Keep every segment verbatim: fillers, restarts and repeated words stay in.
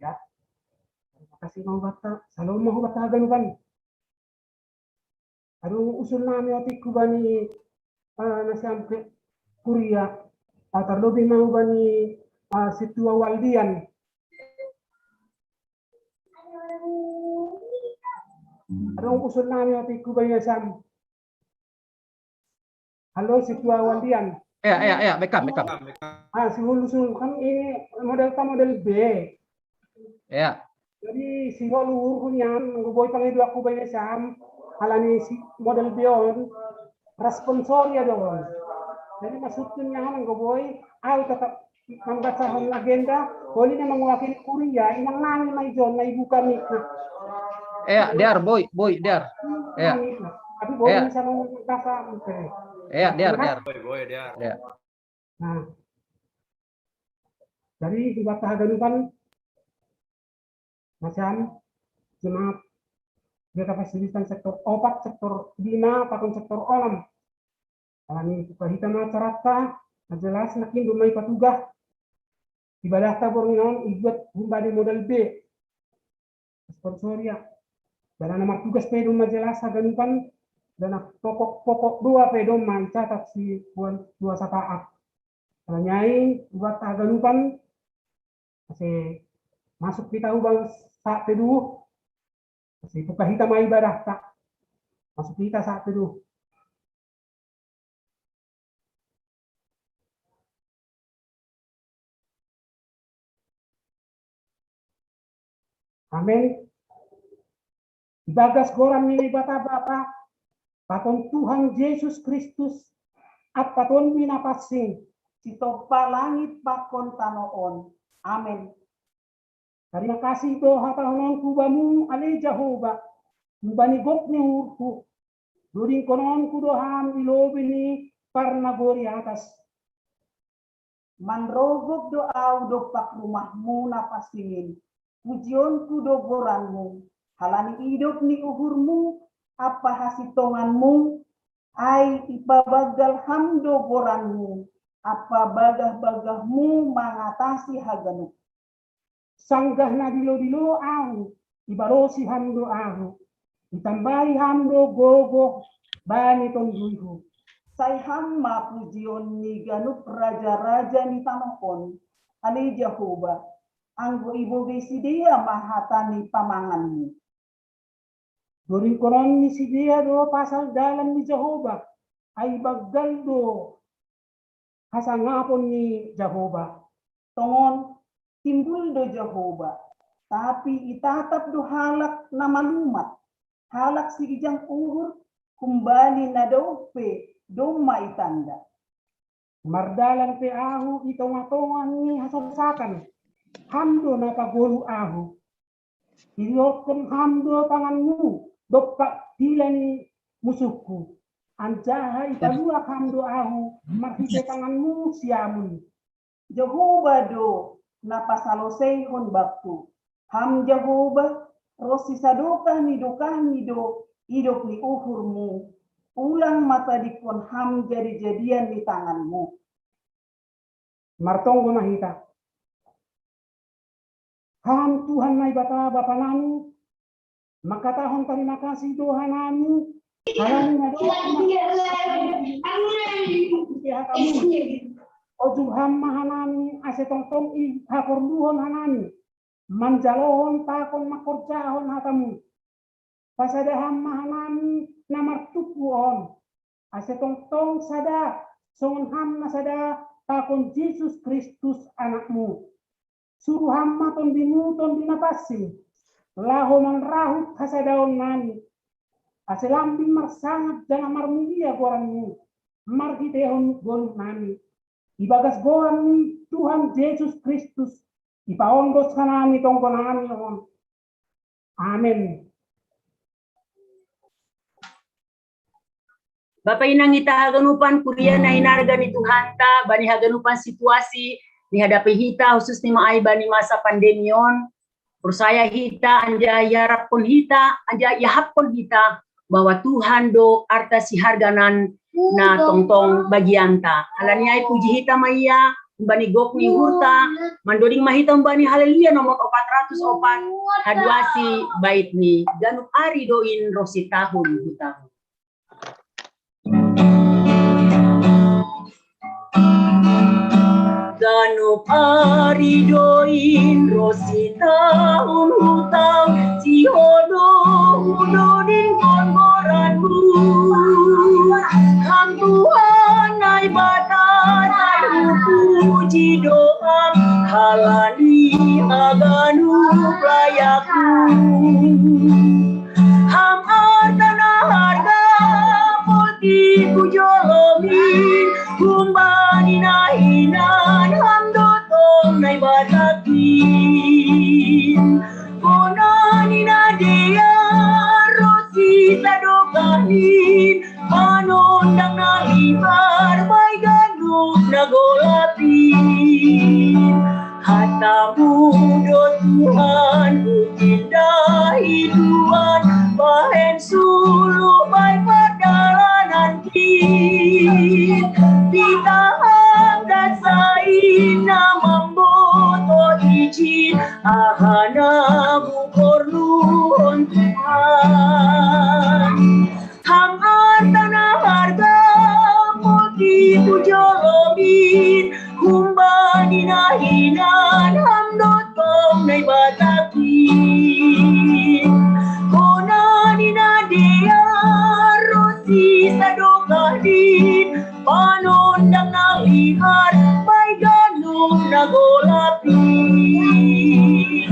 Ya. Makasi mau bata, salom mau bata haganupan. Adong usul nami otik ku bani, eh, nasiam ke kuria, ah, terlebih mau bani, ah, situa Waldian. Adong usul nami otik ku bani nasiam. Halo, situa Waldian. Ya, ya, ya, bekam, bekam. Ah, si hulu sul kan ini model ta model B. Ya. Jadi si hulu urhun yan, nggak boy pangai dua ku bani nasiam, alani si model B on, responsori adong. Jadi maksudnya nggak boy, au tetap membaca agenda, boleh na mewakili kuria, inang nami mai jon, mai buka mik. Ya, dear, boy, boy, dear. Ya. Tapi boleh bisa membaca, oke. Ya, dear, dear. Boy, boy, dear. Ya. Nah, jadi buat haganupan, nasiam, jemaat, dia kapasitas sektor opat, sektor lima, pakon sektor onom. Alani buka hita ma acarata, na jelas na kindo mai patugah. Ibadah ta borngin on ibuat humbani model B. Sponsoria. Dan anak martugas pe doma jelas haganupan, dan pokok-pokok dua pe doma icatat si buan dua sapaat. Alani ai buat haganupan, ase masuk kita hubang saat teduh, ase buka hita ma ibadah ta. Masuk kita saat teduh. Amin. Ibagas goran ni Naibata Bapa, pakon Tuhan Jesus Kristus, Ampa Tonduy Napansing, sitompa langit pakon tano on. Amin. Tarima kasih do hatahononku bamu ale Jahowa, humbani gok ni uhurhu, dodingkononku do ham i lobei ni parnagori atas. Manrogop do au dompak rumahmu na pansingin, pujionku do goranmu, halani idop ni uhurmu, ampa hasintonganmu, ai ipabanggal ham do goranmu, ampa bagah-bagahmu mangatasi haganup. Sanggah na dilo-dilo ahu, ibalosi ham do ahu, itambai ham do gogoh bani tonduyhu. Sai ham ma pujion ni ganup raja-raja ni tanoh on, ale Jahowa, anggo ibogei sidea ma hata ni pamanganmu. Dodingkonon ni sidea do pasal dalan ni Jahowa, ai banggal do hasangapon ni Jahowa. Tongon, timbul do Jahowa, tapi itatap do halak na malumat, halak sigijang uhur, humbani na daoh pe domma itanda. Mardalan pe ahu i tongah-tongah ni hasosakan, ham do na pagolu ahu. Idiokkon ham do tanganmu dompak dila ni musuhku, anjaha ipaluah ham do ahu marhite tanganmu siamun. Jahowa do na pasaloseihon bakku. Ham Jahowa, ronsi sadokah ni dokahmi do idop ni uhurmu, ulang ma tadingkon ham jadi-jadian ni tanganmu. Martonggo ma hita. Ham Tuhan Naibata Bapa nami, mangkatahon tarima kasih do hanami, halani na dohot ma hatamu. Ojur ham ma hanami, ase tongtong ihaporluhon hanami, manjalohon pakon mangkorjahon hatamu. Pasada ham ma hanami na martumpu on, ase tongtong sada, songon ham na sada pakon Jesus Kristus Anakmu. Suru ham ma tondimu Tondi Napansing, laho manrahut hasadaonnami, ase lambin marsangap janah marmulia goranmu, marhitehon golunami. Ibagas goran ni Tuhan Jesus Kristus, ipaondos hanami tonggonami on. Amen. Bapa inang ita haganupan kuria na hinarga ni Tuhanta, bani haganupan situasi ni hadapi hita khusus ni ma ai bani masa pandemi on, porsaya hita anjaha iharapkon hita anjaha iahapkon hita bahwa Tuhan do arta siharganan na tongtong bagianta. Halani ai puji hita ma ia, bani gok ni hurta, mandoding ma hita umbani Haleluya nomor opat ratus opat, haduasi bait ni ganup ari do in ro sitahun hu tahu. Ganup ari do in ro sitahun hu tahu, sihodo hudodingkon goranmu. Ham Tuhan Naibata sai hupuji do Ham, halani haganup layakmu. Ham arta na harga poti hu jolomin, humbani na hinan Ham do tong Naibatakin. Bona ni na dear ro sitadokahin, panondang na libar bai ganup na golap in. Hatamu do Tuhan hupindahi Tuhan, bahen sulu bai pardalanankin. Pitahang dasai na mamboto ijin, aha na huporluhon Tuhan. Ham arta na harga poti hu jolomin, humbani na hinan Ham do tong Naibatakin. Bona ni na dear ro sitadokahin, panondang na libar bai ganup na golap in.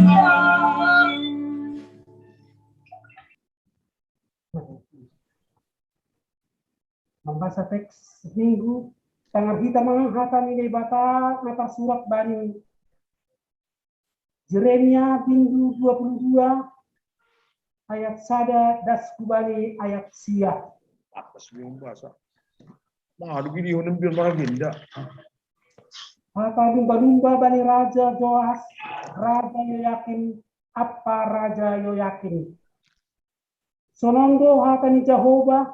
Mambasa teks Minggu, tangar hita ma hata ni Naibata na tarsurat bani Jeremia bindu dua puluh dua, ayat sada das hubani ayat sia. Apa sih mambasa? Madu gini honem biar makin dah. Hata lumba-lumba bani Raja Joas, Raja Yoyakim, apa Raja Yoyakim. Sonon do hata ni Jahowa,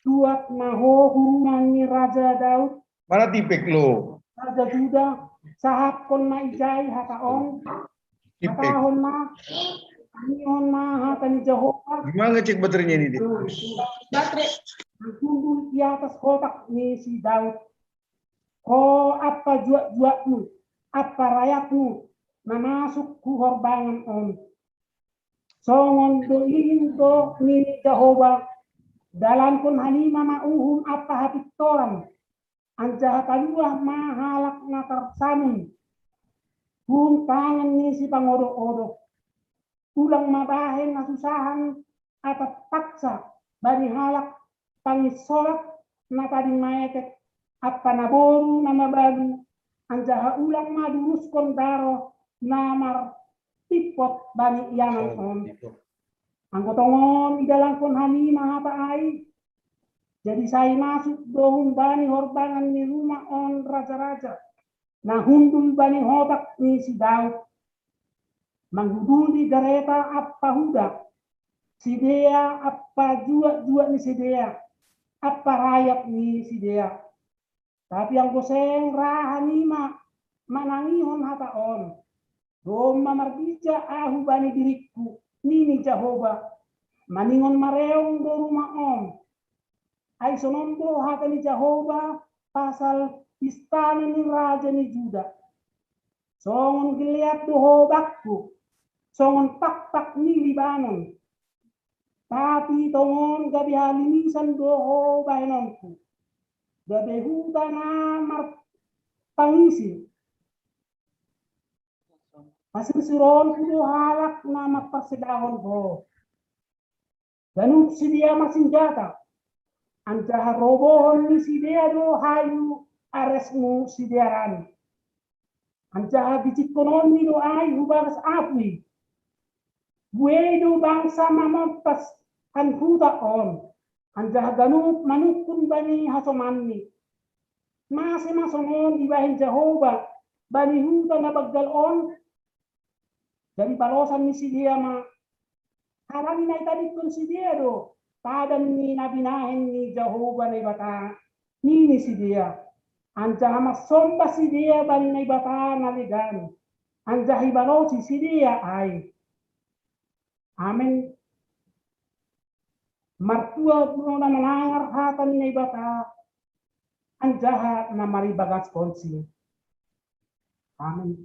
tuat ma ho hu rumah ni Raja Daud, mana tipek lo? Raja Juda, sahapkon ma ijai hata on, tipek. Hatahon ma, nihon ma hata ni Jahowa. Gimana cek baterainya ini, Dik? Baterai. Hundul di atas hotak ni si Daud. Ho apa juak-juakmu, apa rayatmu, na masuk hu horbangan on. Songon do in do nini Jahowa, dalankon hanima ma uhum apa hapintoran, anjaha paluah ma halak na tarsamun hun tangan ni sipangodo-odo. Ulang ma bahen hasusahan atap paksa bani halak panginsolat na tading maetek, ampa naboru na mabalu, anjaha ulang ma duruskon daroh na martimpot bani ianan on. Anggo tongon idalankon hanima hata ai, jadi sai masuk do humbani horbangan ni rumah on raja-raja, na hundul bani hotak ni si Daud, manghuduli gareta ampa huda, sidea ampa juak-juak ni sidea, ampa rayat ni sidea. Tapi anggo seng ra hanima manangihon hata on, domma marbija ahu bani diringku, nini Jahowa, maningon mareong do rumah on. Ai sonon do hata ni Jahowa pasal istana ni raja ni Juda. Songon Gilead do ho bakku, songon pakpak ni Libanon. Tapi tongon gabe halimisan do ho bahenonku, gabe huta na marpangisi. Pasirsironku do halak na mamparsedahon ho. Ganup sidea ma sinjata, anjaha robohon ni sidea do hayu aresmu sidearan. Anjaha gijigkononni do ai hu bagas apuy. Buei do bangsa mamompas an huta on, anjaha ganup manungkun bani hasomanni. Mase ma sonon ibahen Jahowa bani huta na banggal on? Jadi balosan ni sidea ma, halani na itadingkon sidea do padan ni na binahen ni Jahowa Naibata, nini sidea. Anjaha massomba sidea bani Naibata na legan, anjaha ibalosi sidea ai. Amen. Martua do na manangar hata ni Naibata, anjaha na maribagaskonsi. Amen.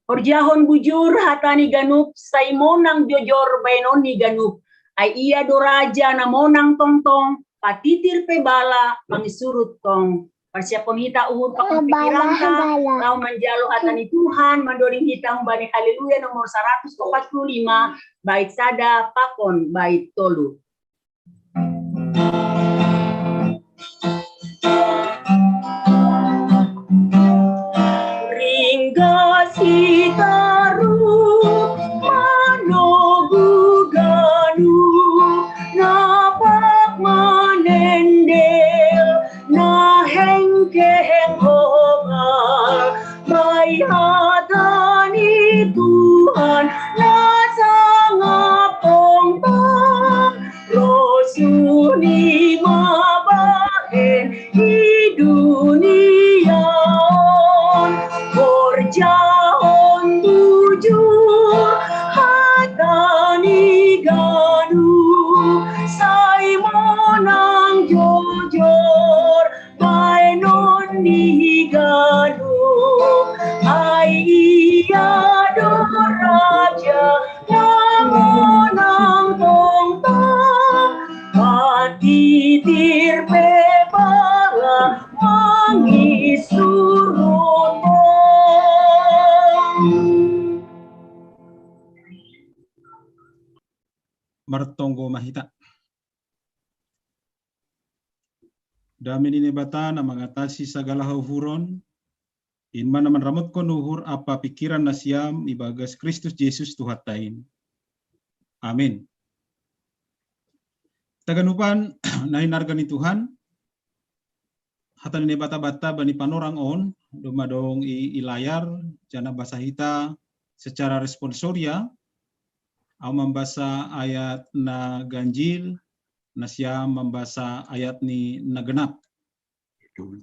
Horjahon bujur hata ni ganup, sai monang jojor baenon ni ganup. Ai ia do raja na monang tongtong, patitir pe bala, mangisurut tong. Parsiaphon hita uhur pakon pikiranta, laho manjalo hata ni Tuhan, mandoding hita humbani Haleluya nomor saratus opat puluh lima, bait sada pakon bait tolu. Ringgas hita ruk manogu ganup, na pak manendel, na hengkeheng hobar, bai hata ni Tuhan na sangap tongtong, rosuh ni mabahen di dunia on. Horjahon bujur hata ni ganup, sai monang jojor baenon ni ganup. Ai ia do raja na monang tongtong, patitir pe bala mangisurut tong. Martonggo ma hita. Dame ni Naibata na mangatasi sagala hauhuron, in ma na manramotkon uhur ampa pikiran nasiam ibagas Kristus Jesus Tuhanta in. Amin. Haganupan na hinarga ni Tuhan, hata ni Naibata banta bani panorang on, domma dong i, i layar, janah basa hita secara responsoria, au mambasa ayat na ganjil, nasiam mambasa ayat ni na genap.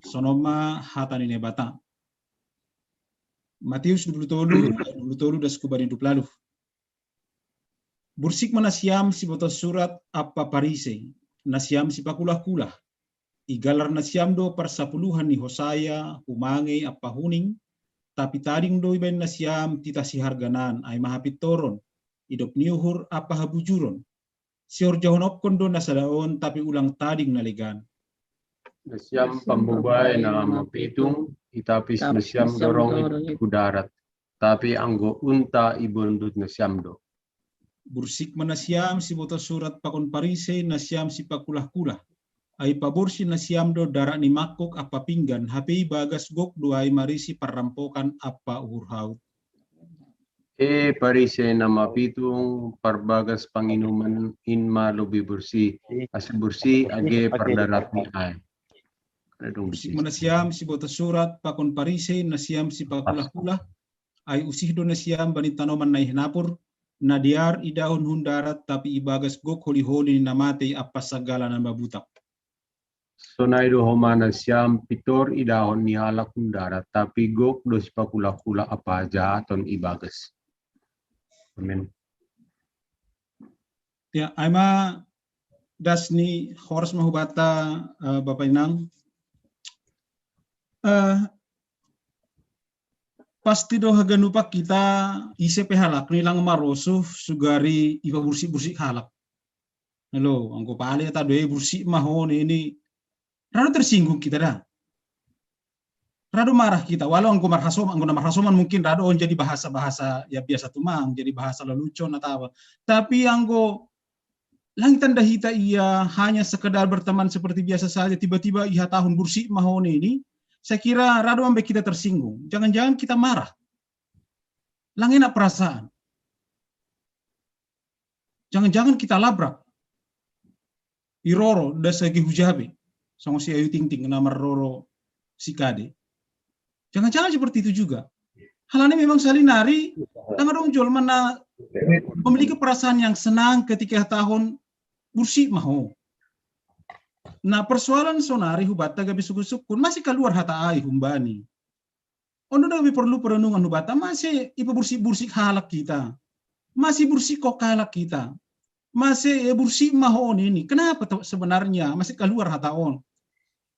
Sonon ma hata ni Naibata. Matius dua puluh tolu, dua puluh tolu das kubadin dua puluh. Bursik ma nasiam sibotoh surat ampa Parisei, nasiam sipakulah-kulah. Igalar nasiam do parsapuluhan ni hosaya, humangei ampa huning, tapi tading do ibahen nasiam titah siharganan, ai ma hapintoron, idop ni uhur ampa habujuron. Sihorjahonopkon do na sada on, tapi ulang tading na legan. Nasiam pamboban na mapitung, itapis nasiam dorong hu darat, tapi anggo unta ibondut nasiam do. Bursik ma nasiam sibotoh surat pakon Parisei, nasiam sipakulah-kulah. Ai paborsih nasiam do darat ni mangkok ampa pinggan, hape ibagas gok do ai marisi parrampokan ampa uhur haut. E Parisei na mapitung, parbagas panginuman in ma lobei borsih, ase borsih age pardaratni ai. Bursik ma nasiam sibotoh surat pakon Parisei, nasiam sipakulah-kulah. Ai usih do nasiam bani tanoman na i hinapur, na dear idahon hun darat, tapi ibagas gok holi-holi ni na matei ampa sagala na mabutak. Sonai do homa nasiam pintor idahon ni halak hun darat, tapi gok do sipakulah-kulah ampa hajahaton ibagas. Amin. Ya, ai ma das ni horas ma hubanta, eh, Bapa Inang. Eh, pasti do haganupan hita ise pe halakni lang marosuh sugari ipabursik-bursik halak. Halo, anggo pale hata do e bursik ma ho nini. Ra do tersinggung hita da. Ra do marah hita, walau anggo marhasoman, anggo na marhasoman mungkin ra do on jadi bahasa-bahasa ya biasa tumang, jadi bahasa lelucon atau apa. Tapi anggo lang tanda hita ia hanya sekedar berteman seperti biasa saja, tiba-tiba ihatahon bursik ma ho nini, saya kira ra do mambahen hita tersinggung. Jangan-jangan kita marah. Lang enak perasaan. Jangan-jangan kita labrak. Iroro das age hujabe. Songon si Ayu Ting Ting na marroro si Kade. Jangan-jangan seperti itu juga. Halani memang sahali nari, lang adong jolma na memiliki perasaan yang senang ketika ihatahon bursik ma ho. Nah, persoalan sonari hubatta gabe suku-sukun, masih kaluar hata ai humbani. Ondo gabe perlu perenungan hubatta, masih ipa bursik-bursik halak kita. Masih bursik kok halak kita. Masih, eh, bursik mahon ini. Kenapa tuh sebenarnya masih kaluar hata on?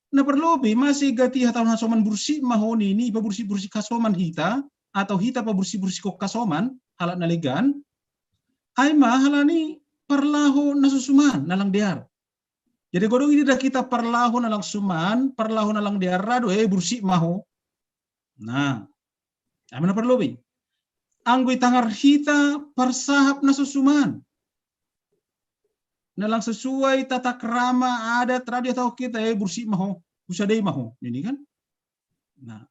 Nah, perlu be masih gati hata on hasoman bursik mahon ini, ipa bursik-bursik hasoman hita, atau hita pa bursik-bursik kok hasoman, halak nalegan. Ai ma halani parlaho nasusuman nalang dear. Jadi godong ini dah kita parlaho nalang suman, parlaho nalang dear radu, eh, bursik maho. Nah, amena perlu be. Anggo itangar hita parsahap nasusuman. Nalang sesuai tata krama adat radu atau kita, eh, bursik maho, husadei maho. Ini kan? Nah,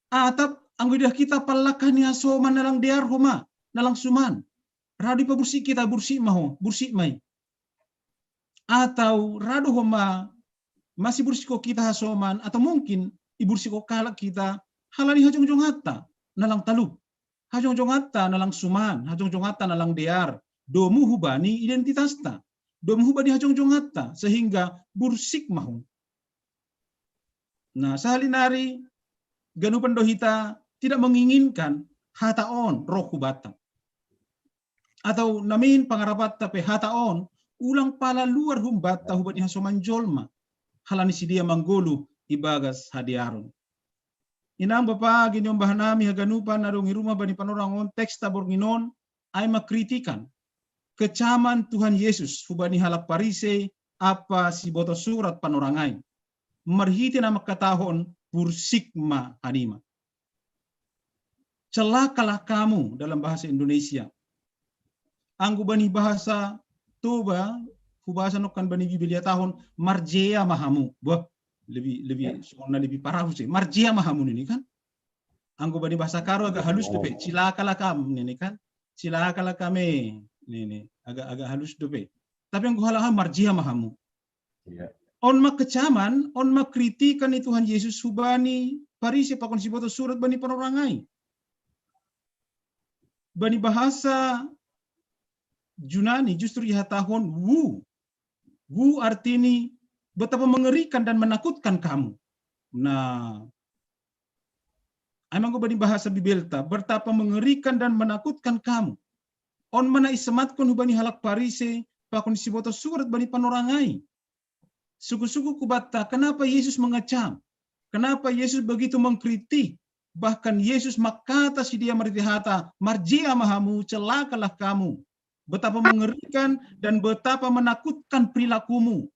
atap anggo idah kita pallakah ni hasoman nalang dear homa, nalang suman. Radu ipa bursik kita, bursik maho, bursik mai. Atau radu homa masih bursik kok kita hasoman, atau mungkin ibursik kok halak kita halani hajongjongatta nalang talup, hajongjongatta nalang suman, hajongjongatta nalang dear, domu hubani identitasta, domu hubani hajongjongatta, sehingga bursik maho. Nah, sahalinari ganupan do hita tidak menginginkan hata on roh hubatta. Atau namin pangarapatta pe hata on ulang pala luar humbata hubani hasoman jolma, halani sidia manggolu ibagas hadiaron. Inang bapa, gini ombah nami haganupan na dong i rumah bani panorang on, teks taborngin on ai ma kritikan, kecaman Tuhan Yesus hubani halak Parise apa siboto surat panorangai. Marhite na mangkatahon bursik ma hanima. Celakalah kamu dalam bahasa Indonesia. Anggo bani bahasa Toba, hubasa nokkan bani Biblia tahun, marjea ma hamu. Wah, lebih lebih soalnya lebih parah sih. Marjea ma hamu ini kan. Anggo bani bahasa Karo agak halus tuh, pe. Cilakalah kamu ini kan. Cilakalah kami. Ini agak agak halus tuh, pe. Tapi anggo hal-hal marjea ma hamu. Iya. On ma kecaman, on ma kritikan ni Tuhan Yesus hubani Parise pakon siboto surat bani panorangai. Bani bahasa Junani justru ihatahon wu. Wu artini betapa mengerikan dan menakutkan kamu. Nah, amang bani bahasa Bibelta, betapa mengerikan dan menakutkan kamu. On ma na isematkon hubani halak Parise pakon siboto surat bani panorangai. Suku-suku kubatta, kenapa Yesus mengecam? Kenapa Yesus begitu mengkritik? Bahkan Yesus mangkata sidia marhite hata, marjea ma hamu, celakalah kamu. Betapa mengerikan dan betapa menakutkan perilakumu.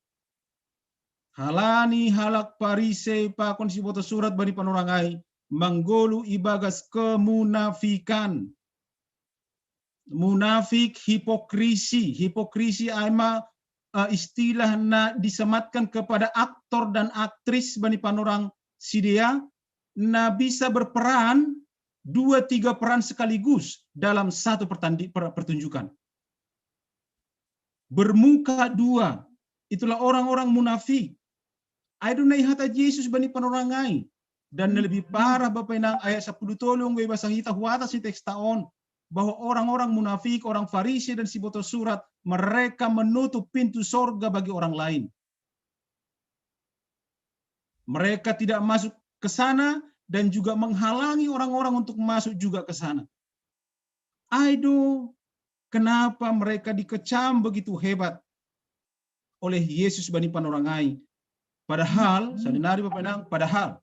Halani halak Parise pakon siboto surat bani panorangai manggolu ibagas kemunafikan. Munafik, hipokrisi. Hipokrisi ai ma, eh, istilah na disematkan kepada aktor dan aktris bani panorang sidia na bisa berperan dua tiga peran sekaligus dalam satu pertandi- per- pertunjukan. Bermuka dua, itulah orang-orang munafik. Ai do na ihata Jesus bani panorangai. Dan na lebih parah bapa inang, ayat sepuluh tolu anggo ibasa hita hu atas ni teks ta on, bahwa orang-orang munafik, orang Farisi dan siboto surat, mereka menutup pintu sorga bagi orang lain. Mereka tidak masuk ke sana dan juga menghalangi orang-orang untuk masuk juga ke sana. Ai do kenapa mereka dikecam begitu hebat oleh Yesus bani panorangai? Padahal, saudari bapa inang, padahal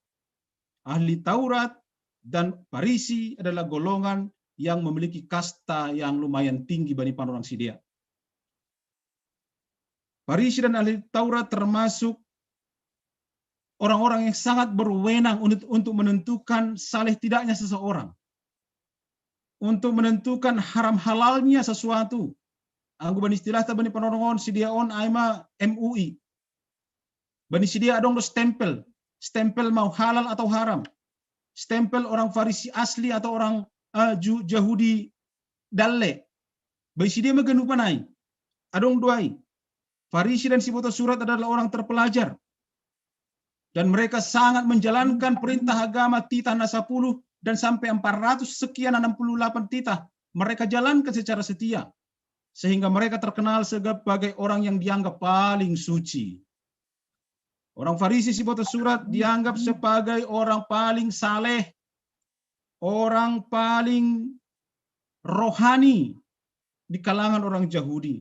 ahli Taurat dan Farisi adalah golongan yang memiliki kasta yang lumayan tinggi bani panorang sidia. Farisi dan ahli Taurat termasuk orang-orang yang sangat berwenang untuk, untuk menentukan saleh tidaknya seseorang, untuk menentukan haram halalnya sesuatu. Anggo bani istilah ta bani panorangon sidia on ai ma M U I. Bani sidia adong do stempel, stempel mau halal atau haram, stempel orang Farisi asli atau orang, eh, Ju- Jahudi dalle. Bani sidia ma ganupan ai. Adong do ai. Farisi dan siboto surat adalah orang terpelajar. Dan mereka sangat menjalankan perintah agama titah na sepuluh dan sampai empat ratus sekian enam puluh delapan titah mereka jalankan secara setia. Sehingga mereka terkenal sebagai orang yang dianggap paling suci. Orang Farisi, si botoh surat, dianggap sebagai orang paling saleh, orang paling rohani di kalangan orang Yahudi.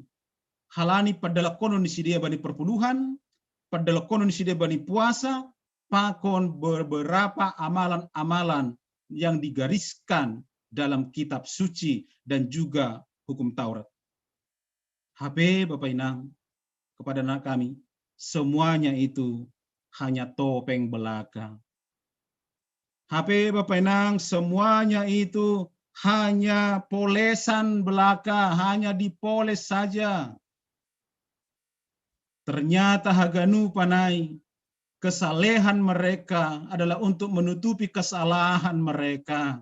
Halani padalakkonon ni sidé bani perpuluhan, padalakkonon ni sidé bani puasa, pakon beberapa amalan-amalan yang digariskan dalam kitab suci dan juga hukum Taurat. Hape Bapak Inang, kepada anak kami, semuanya itu hanya topeng belaka. Hape Bapak Inang, semuanya itu hanya polesan belaka, hanya dipoles saja. Ternyata haganup nai, kesalehan mereka adalah untuk menutupi kesalahan mereka.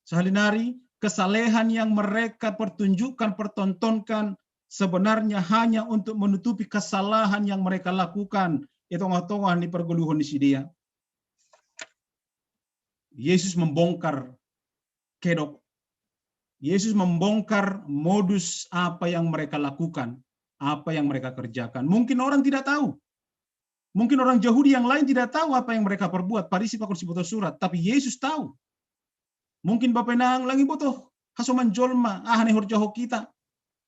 Sahalinari, kesalehan yang mereka pertunjukkan, pertontonkan, sebenarnya hanya untuk menutupi kesalahan yang mereka lakukan. Itu tongah-tongah ni perguluhon ni sidé. Yesus membongkar kedok. Yesus membongkar modus apa yang mereka lakukan, apa yang mereka kerjakan. Mungkin orang tidak tahu. Mungkin orang Yahudi yang lain tidak tahu apa yang mereka perbuat, Farisi pakon si botoh surat, tapi Yesus tahu. Mungkin Bapak Inang lagi botoh hasoman jolma, ah, ne horjahon kita.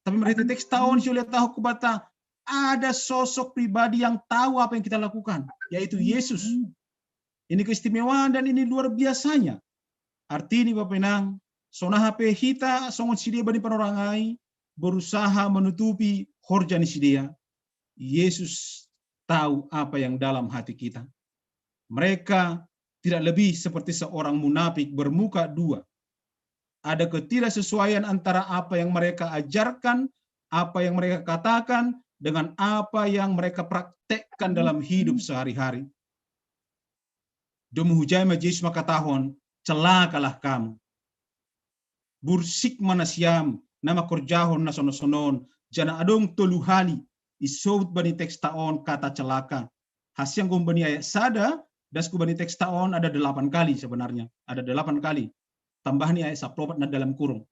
Tapi marhitei teks taon, si oleh tahu kubata, ada sosok pribadi yang tahu apa yang kita lakukan, yaitu Yesus. Ini keistimewaan dan ini luar biasanya. Artini Bapak Inang, songon hape hita songon sidé bani panorang ai berusaha menutupi horja ni sidé, Yesus tahu apa yang dalam hati kita. Mereka tidak lebih seperti seorang munafik bermuka dua. Ada ketidaksesuaian antara apa yang mereka ajarkan, apa yang mereka katakan, dengan apa yang mereka praktekkan dalam hidup sehari-hari. Domu hujai ma Yesus mangkatahon, celakalah kamu. Bursik ma nasiam, na mangkorjahon na sonon-sonon, janah adong tolu hali disobut bani teks taon kata celaka. Hasian hu bani ayat sada, das hu bani teks taon ada delapan kali sebenarnya. Ada delapan kali. Tambah ni ayat saplopat na dalam kurung.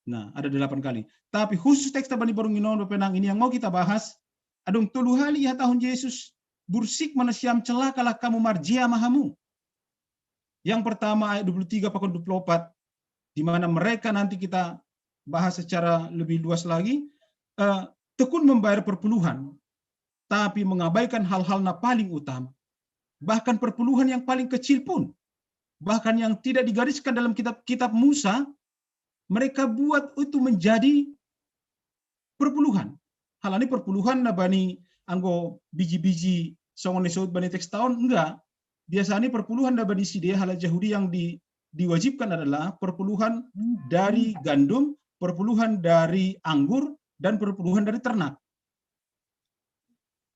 Nah, ada delapan kali. Tapi khusus teks ta bani borngin on, Bapak Inang, ini yang mau kita bahas. Adong tolu hali ihatahon Yesus, bursik ma nasiam, celakalah kamu, marjea ma hamu. Yang pertama ayat dua puluh tiga pakon dua puluh empat, di mana mereka nanti kita bahas secara lebih luas lagi, eh, tekun membayar perpuluhan, tapi mengabaikan hal-hal na paling utama. Bahkan perpuluhan yang paling kecil pun, bahkan yang tidak digariskan dalam kitab-kitab Musa, mereka buat itu menjadi perpuluhan. Halani perpuluhan na bani anggo biji-biji songon disobut bani teks taon, enggak. Biasanya perpuluhan na bani sidé halak Yahudi yang di, diwajibkan adalah perpuluhan dari gandum, perpuluhan dari anggur, dan perpuluhan dari ternak.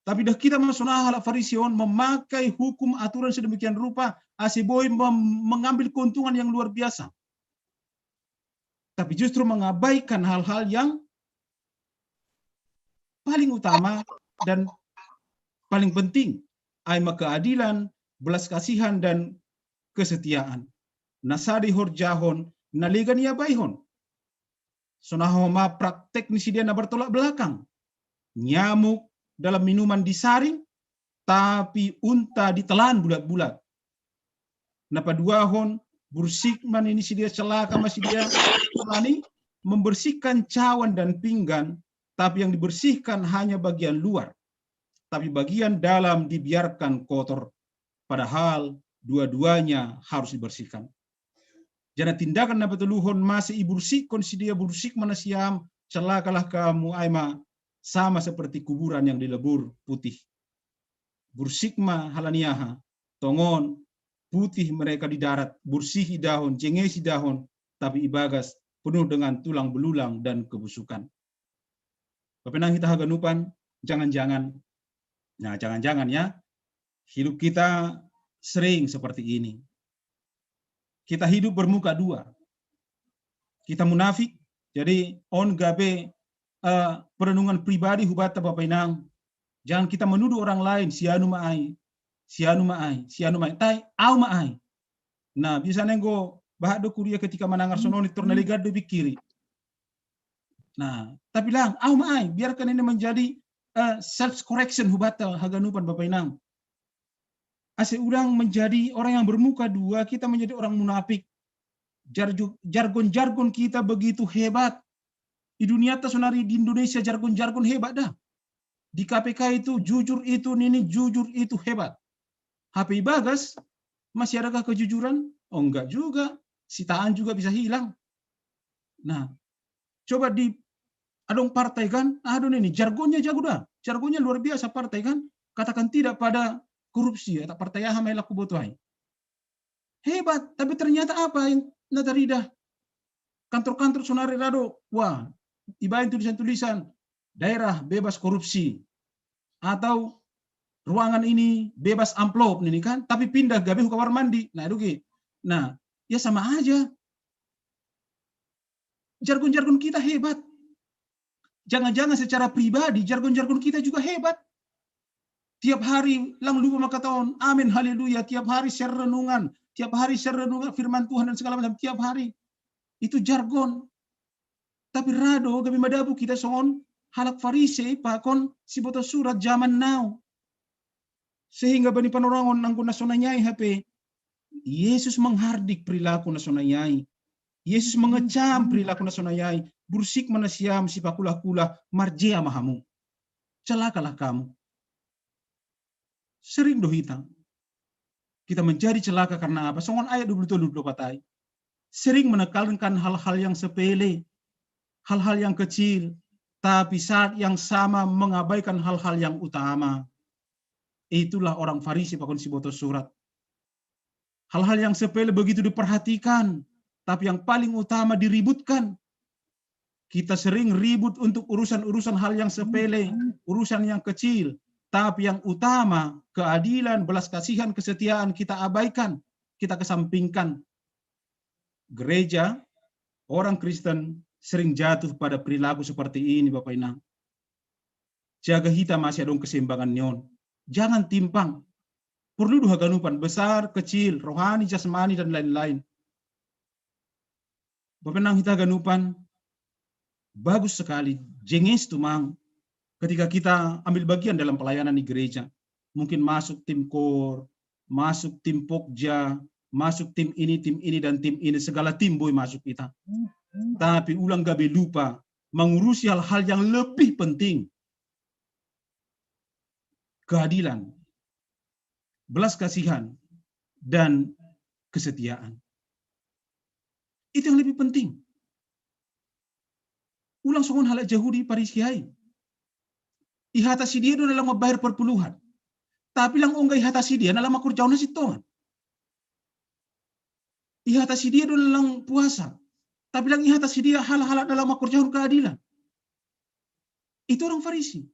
Tapi dah kita masuk halak Farisi on memakai hukum aturan sedemikian rupa, ase boi mem-, mengambil keuntungan yang luar biasa. Tapi justru mengabaikan hal-hal yang paling utama dan paling penting, ai ma keadilan, belas kasihan, dan kesetiaan. Na sada ihorjahon, na legan iabaihon. Songon homa praktek ni sidé na bertolak belakang. Nyamuk dalam minuman disaring, tapi unta ditelan bulat-bulat. Na paduahon, bursik ma ni sidé, celaka ma sidé, halani membersihkan cawan dan pinggan, tapi yang dibersihkan hanya bagian luar, tapi bagian dalam dibiarkan kotor. Padahal dua-duanya harus dibersihkan. Janah tindakan na patoluhon, mase ibursikkon sidé, bursik ma nasiam, celakalah kamu, ai ma sama seperti kuburan yang dilebur putih. Bursik ma halani aha? Tongon putih mereka di darat, bursik idahon, jengges idahon, tapi ibagas penuh dengan tulang belulang dan kebusukan. Bapak Inang hita haganupan, jangan-jangan, nah, jangan-jangan ya, hidup kita sering seperti ini. Kita hidup bermuka dua. Kita munafik, jadi on gabe, eh, perenungan pribadi hubata Bapak Inang. Jangan kita menuduh orang lain, si anu ma ai, si anu ma ai, si anu ma ai, tai au ma ai. Nah, biasanya enggo bahat do kuria ketika manangar sonon i, tor na legan do ipikiri. Nah, tapi lang, au ma ai, biarkan ini menjadi eh, self correction hu bata haganupan Bapa Inang. Ase ulang menjadi orang yang bermuka dua, kita menjadi orang munafik. Jarju-, jargon-jargon kita begitu hebat. Di dunia ta sonari di Indonesia jargon-jargon hebat dah. Di K P K itu jujur itu, nini jujur itu hebat. Hape ibagas, masih adakah kejujuran? Oh, enggak juga. Sitaan juga bisa hilang. Nah, coba di adong partai kan, adong ini jargonnya jago dah. Jargonnya luar biasa partai kan. Katakan tidak pada korupsi ya, tak partai aha mai laku boto ai. Hebat, tapi ternyata apa yang na tarida? Kantor-kantor sonari rado, wah, ibaen tulisan-tulisan, daerah bebas korupsi. Atau ruangan ini bebas amplop ini kan, tapi pindah gabe hu kamar mandi. Nah, itu ki. Nah, ya sama aja. Jargon-jargon kita hebat. Jangan-jangan secara pribadi, jargon-jargon kita juga hebat. Tiap hari lang lupa makataon, amin, haleluya. Tiap hari share renungan, tiap hari share renungan firman Tuhan dan segala macam, tiap hari. Itu jargon. Tapi rado gabe madabu kita songon halak Farisei pakon siboto surat zaman now. Sehingga bani panorangon nanggo na so naiai hape, Yesus menghardik perilaku na so naiai. Yesus mengecam perilaku na so naiai. Bursik ma nasiam sipakulah-kulah, marjea ma hamu. Celakalah kamu. Sering do hita. Kita menjadi celaka karena apa? Songon ayat dua puluh tiga, dua puluh empat ai. Sering menekankan hal-hal yang sepele, hal-hal yang kecil, tapi saat yang sama mengabaikan hal-hal yang utama. Itulah orang Farisi pakon siboto surat. Hal-hal yang sepele begitu diperhatikan, tapi yang paling utama diributkan. Kita sering ribut untuk urusan-urusan hal yang sepele, urusan yang kecil. Tapi yang utama, keadilan, belas kasihan, kesetiaan kita abaikan, kita kesampingkan. Gereja, orang Kristen sering jatuh pada perilaku seperti ini, Bapak Inang. Jaga hita masih adong keseimbangan ni on. Jangan timpang. Perlu do haganupan, besar, kecil, rohani, jasmani, dan lain-lain. Bapa Inang hita haganupan, bagus sekali, jenges tumang ketika kita ambil bagian dalam pelayanan di gereja. Mungkin masuk tim kor, masuk tim pokja, masuk tim ini, tim ini, dan tim ini, segala tim boi masuk kita. Tapi ulang gabe lupa mengurusi hal-hal yang lebih penting. Keadilan, belas kasihan, dan kesetiaan. Itu yang lebih penting. Ulang songon halak Jahudi Parisi ai. Ihatasi dia do na lang mambayar perpuluhan. Tapi lang ongga ihatasi dia na lang mangkorjahon hasintongan. Ihatasi dia do na lang puasa. Tapi lang ihatasi dia halak-halak na lang mangkorjahon keadilan. Itu orang Farisi.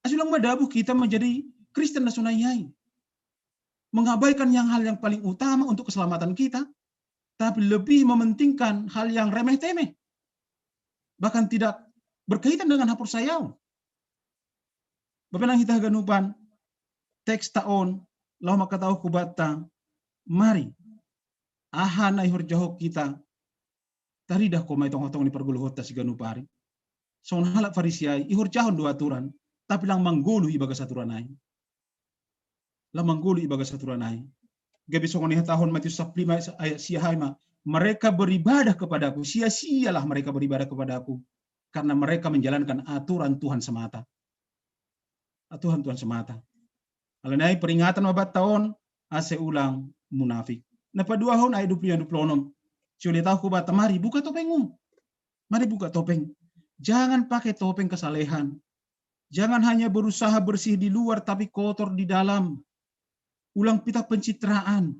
Asa ulang madabu kita menjadi Kristen na so naiai. Mengabaikan yang hal yang paling utama untuk keselamatan kita, tapi lebih mementingkan hal yang remeh-temeh. Bahkan tidak berkaitan dengan haporsayaon. Bapa Inang hita haganupan, teks ta on, laho mangkatahon hu banta, mari, aha na ihorjahon hita, taridah homa i tongtong ni pargoluhonta siganup ari. Songon halak Farisi ai, ihorjahon do aturan, tapi lang manggoluh ibagas aturan ai. Lang manggoluh ibagas aturan ai. Gabe songon ihatahon Matius sampulu lima ayat sia ai ma, mereka beribadah kepadaku, sia-sialah mereka beribadah kepadaku, karena mereka menjalankan aturan Tuhan semata. Aturan Tuhan semata. Alani ai peringatan ma banta on, asa ulang munafik. Na paduahon ayat dua puluh lima, dua puluh enam. Sioloi tahu hu banta, mari buka topengmu. Mari buka topeng. Jangan pakai topeng kesalehan. Jangan hanya berusaha bersih di luar tapi kotor di dalam. Ulang pita pencitraan.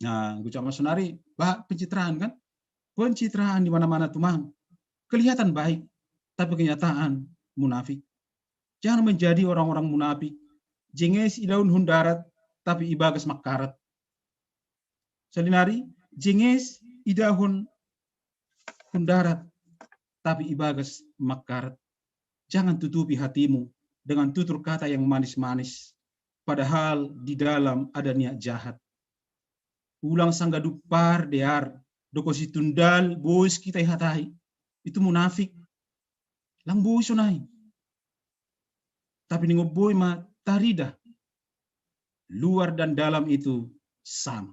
Nah, gue sama sonari, bah, pencitraan kan? Pencitraan di mana-mana tumang. Kelihatan baik, tapi kenyataan munafik. Jangan menjadi orang-orang munafik. Jenges idahon hun darat, tapi ibagas mangkarat. Saonari, jenges idahon hun darat, tapi ibagas mangkarat. Jangan tutupi hatimu dengan tutur kata yang manis-manis, padahal di dalam ada niat jahat. Ulang sanggadup par dear, doko situndal bois kita ihatai. Itu munafik. Lang bois sonai. Tapi ningo boi ma tarida, luar dan dalam itu sama.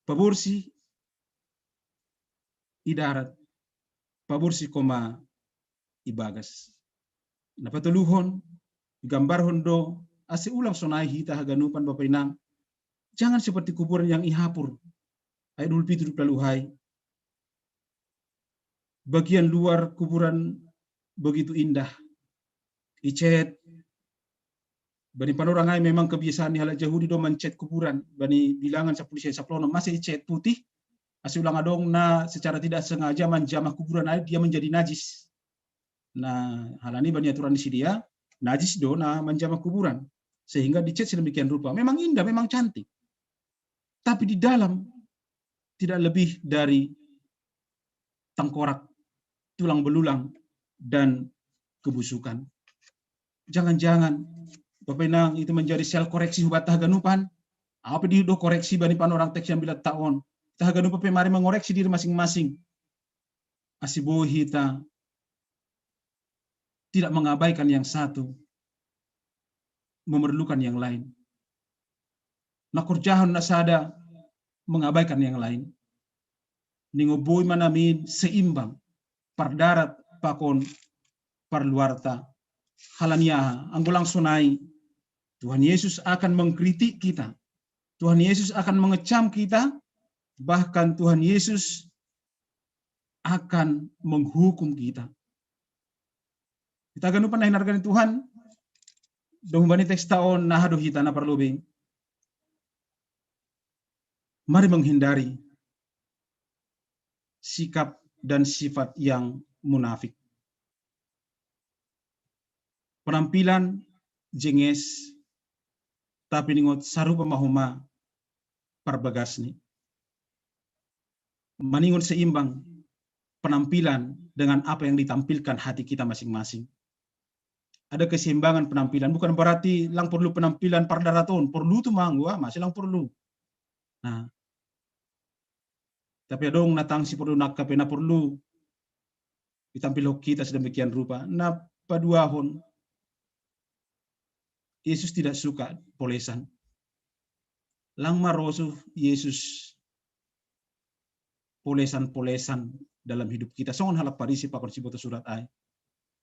Paborsi i darat, paborsi koma i bagas. Na patoluhon, gambarhon do, ase ulang sonai hita haganupan bapa inang, jangan seperti kuburan yang ihapur. Ayat dua puluh tujuh, dua puluh delapan. Bagian luar kuburan begitu indah. Icet. Bani panorang ai memang kebiasaan ni halak Yahudi do mencet kuburan. Bani Bilangan sepuluh ayat sepuluh, masih icet putih. Ase ulang adong na secara tidak sengaja menjamah kuburan ai dia menjadi najis. Nah, halani bani aturan di sidia, najis do na menjamah kuburan. Sehingga dicet sedemikian rupa. Memang indah, memang cantik. Tapi di dalam tidak lebih dari tengkorak, tulang belulang, dan kebusukan. Jangan-jangan, bapa inang, itu menjadi sel koreksi hubat haganupan. Apa di do koreksi bani panorang teks yang bila taon. Haganupan pe mari mengoreksi diri masing-masing. Ase boi hita tidak mengabaikan yang satu, memerlukan yang lain. Na korjahon na sada mengabaikan yang lain. Ningo boi ma namin seimbang, pardarat pakon parluarta. Halani aha, anggo lang sonai, Tuhan Yesus akan mengkritik kita. Tuhan Yesus akan mengecam kita. Bahkan Tuhan Yesus akan menghukum kita. Hita haganupan na hinarga ni Tuhan, dung bani teks taon, na aha do hita na parlobei? Mari menghindari sikap dan sifat yang munafik. Penampilan jenges, tapi ningot sarupa ma homa parbagasni. Maningot seimbang penampilan dengan apa yang ditampilkan hati kita masing-masing. Ada keseimbangan penampilan, bukan berarti lang perlu penampilan pardaraton, perlu tu manggo, masih lang perlu. Nah, tapi adong na tangsi perlu nangka pe na perlu ditampilhon kita sedemikian rupa. Na paduahon, Yesus tidak suka polesan. Lang marosuh Yesus polesan-polesan dalam hidup kita. Songon halak Parisi pakon siboto surat ai.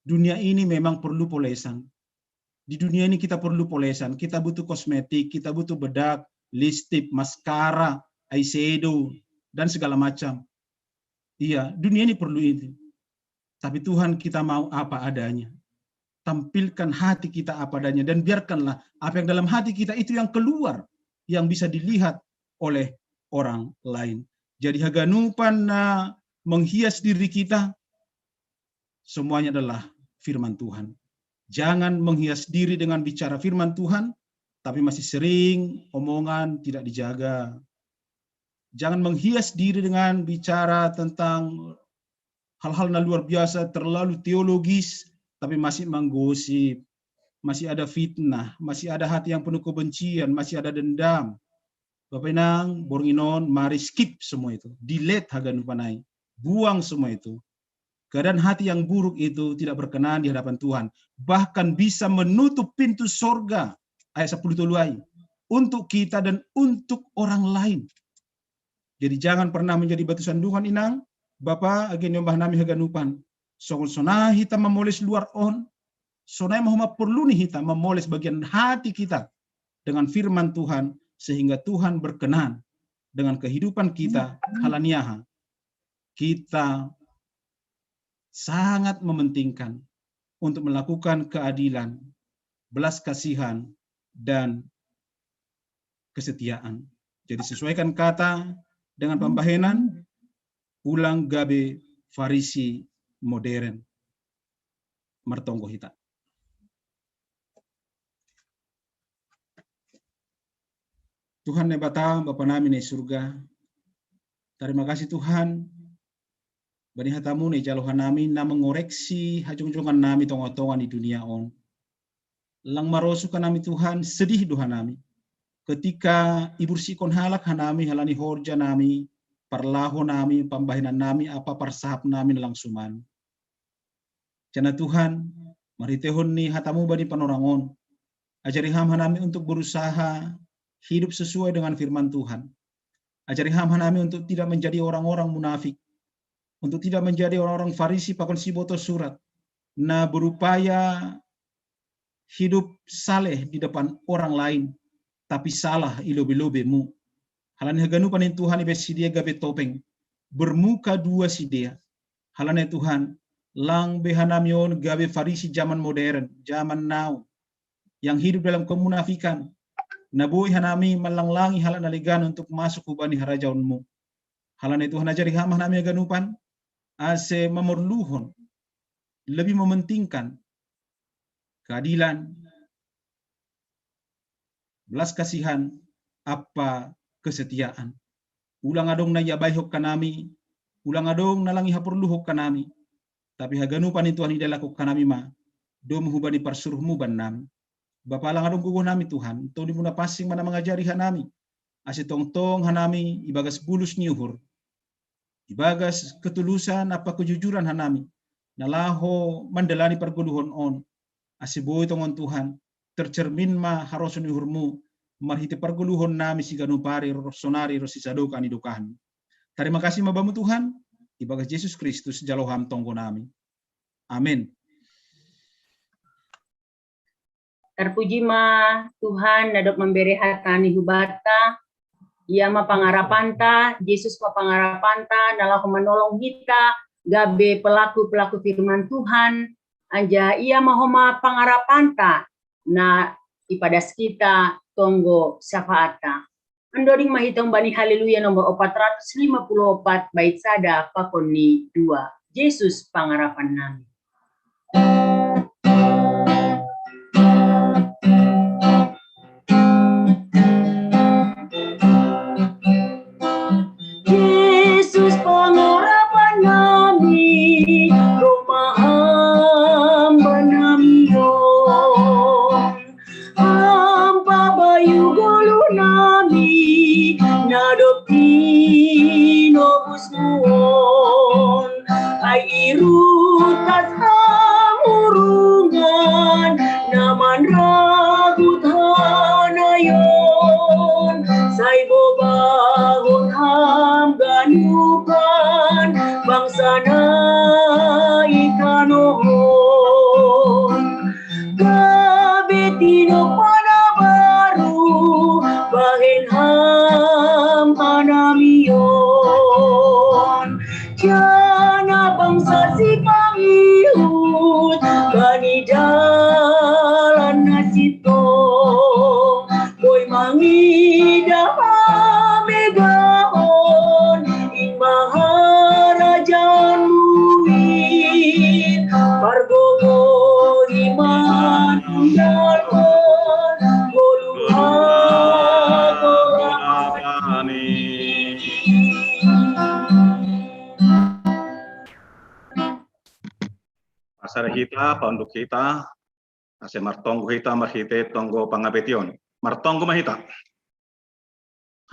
Dunia ini memang perlu polesan. Di dunia ini kita perlu polesan. Kita butuh kosmetik, kita butuh bedak, lipstik, maskara, eyeshadow, dan segala macam. Iya, dunia ini perlu itu. Tapi Tuhan, kita mau apa adanya. Tampilkan hati kita apa adanya dan biarkanlah apa yang dalam hati kita itu yang keluar, yang bisa dilihat oleh orang lain. Jadi haganupan na menghias diri kita, semuanya adalah firman Tuhan. Jangan menghias diri dengan bicara firman Tuhan, tapi masih sering omongan tidak dijaga. Jangan menghias diri dengan bicara tentang hal-hal na luar biasa, terlalu teologis, tapi masih menggosip, masih ada fitnah, masih ada hati yang penuh kebencian, masih ada dendam. Bapa inang, borngin on, mari skip semua itu. Delete haganupan ai. Buang semua itu. Keadaan hati yang buruk itu tidak berkenan di hadapan Tuhan. Bahkan bisa menutup pintu sorga, ayat sepuluh tolu ai, untuk kita dan untuk orang lain. Jadi jangan pernah menjadi batu sandungan, inang, bapa, age niombah nami haganupan. Songon sonai hita mamoles luar on, sonai ma homa porlu ni hita mamoles bagian hati kita dengan firman Tuhan, sehingga Tuhan berkenan dengan kehidupan kita. Halani aha? Kita sangat mementingkan untuk melakukan keadilan, belas kasihan, dan kesetiaan. Jadi sesuaikan kata dengan pambahenan, ulang gabe Farisi modern. Martonggo hita. Tuhan Naibata, Bapa nami na i surga, terima kasih Tuhan, bani hatamu na ijalo hanami na mengoreksi hajongjongan nami tonga-tonga ni dunia on. Lang marosuh hanami Tuhan, sedih do hanami. Ketika ibursikon halak hanami halani horja nami, parlaho nami, pambahenan nami, apa parsahap nami na lang suman. Jana Tuhan, Marhitehon ni hatamu bani panorangon. Ajari ham hanami untuk berusaha hidup sesuai dengan firman Tuhan. Ajari ham hanami untuk tidak menjadi orang-orang munafik, untuk tidak menjadi orang-orang Farisi pakon siboto surat, na berupaya hidup saleh di depan orang lain, tapi salah i lobe-lobemu. Halani haganupan ni Tuhan ibe sidea gabe topeng, bermuka dua sidea. Halani Tuhan, lang be hanami on gabe Farisi zaman modern, zaman now, yang hidup dalam kemunafikan. Na boi hanami manlanglangi halak na legan untuk masuk hubani harajaonmu. Halani Tuhan, ajari ham hanami haganupan, ase mamorluhon, lebih mementingkan keadilan, belas kasihan, apa kesetiaan. Ulang adong na iabaihon hanami, ulang adong na lang ihaporluhon hanami, tapi haganupan ni Tuhan ida lakon hanami ma, domu hubani parsuruhmu bannami. Bapa, lang adong gogo nami Tuhan, tondimuna pansing ma na mangajari hanami, ase tongtong hanami ibagas bulus ni uhur, ibagas ketulusan apa kejujuran hanami, na laho mandalani pargoluhon on, ase boi tongon Tuhan, tercermin ma harosuh ni uhurmu, marhite pargoluhon nami siganup ari ro sonari ro sisadok ni dokahmi. Tarima kasih ma Bamu Tuhan, ibagas Jesus Kristus jalo ham tonggo nami. Amin. Terpuji ma Tuhan na dob mambere hata ni hubanta, Ia ma pangarapanta, Jesus ma pangarapanta, na laho manolong hita gabe pelaku-pelaku firman Tuhan, anjaha Ia ma homa pangarapanta na ipadas hita tonggo syafaatta. Mandoding ma hita humbani Haleluya nomor opat ratus lima puluh opat bait sada pakon ni dua. Jesus pangarapan nami. Jesus pangarapan nami, Roh ma hamba nami on. Ampa bayu goluh nami, na dob tinobusmu on. Ai irutas ham urungan, na manragut hanayon. Sai bobahon ham ganupan, bangsa na i tanoh on. Gabe tinopa na baru, bahen ham hanami on. Jana bangsa sipangihut, bani dalan na sintong. Boi mangidah hamegahon, in ma harajaonmu in, pargogohi manunggalhon, goluh hagoran. Pasada hita, paunduk hita, ase martonggo hita marhite tonggo pangabetion. Martonggo ma hita.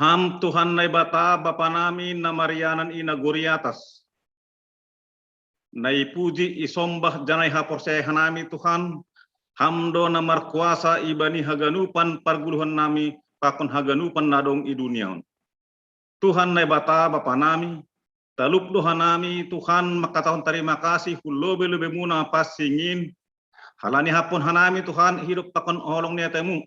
Ham Tuhan Naibata, Bapa nami na marianan i nagori atas. Na ipuji, isombah, janai haporseai hanami Tuhan, Ham do na markuasa ibani haganupan pargoluhon nami pakon haganupan na dong i dunia on. Tuhan Naibata, Bapa nami, talup do hanami Tuhan mangkatahon tarima kasih hu lobe-lobemuna pansing in, halani haphon hanami Tuhan hidup pakon holong ni atemu.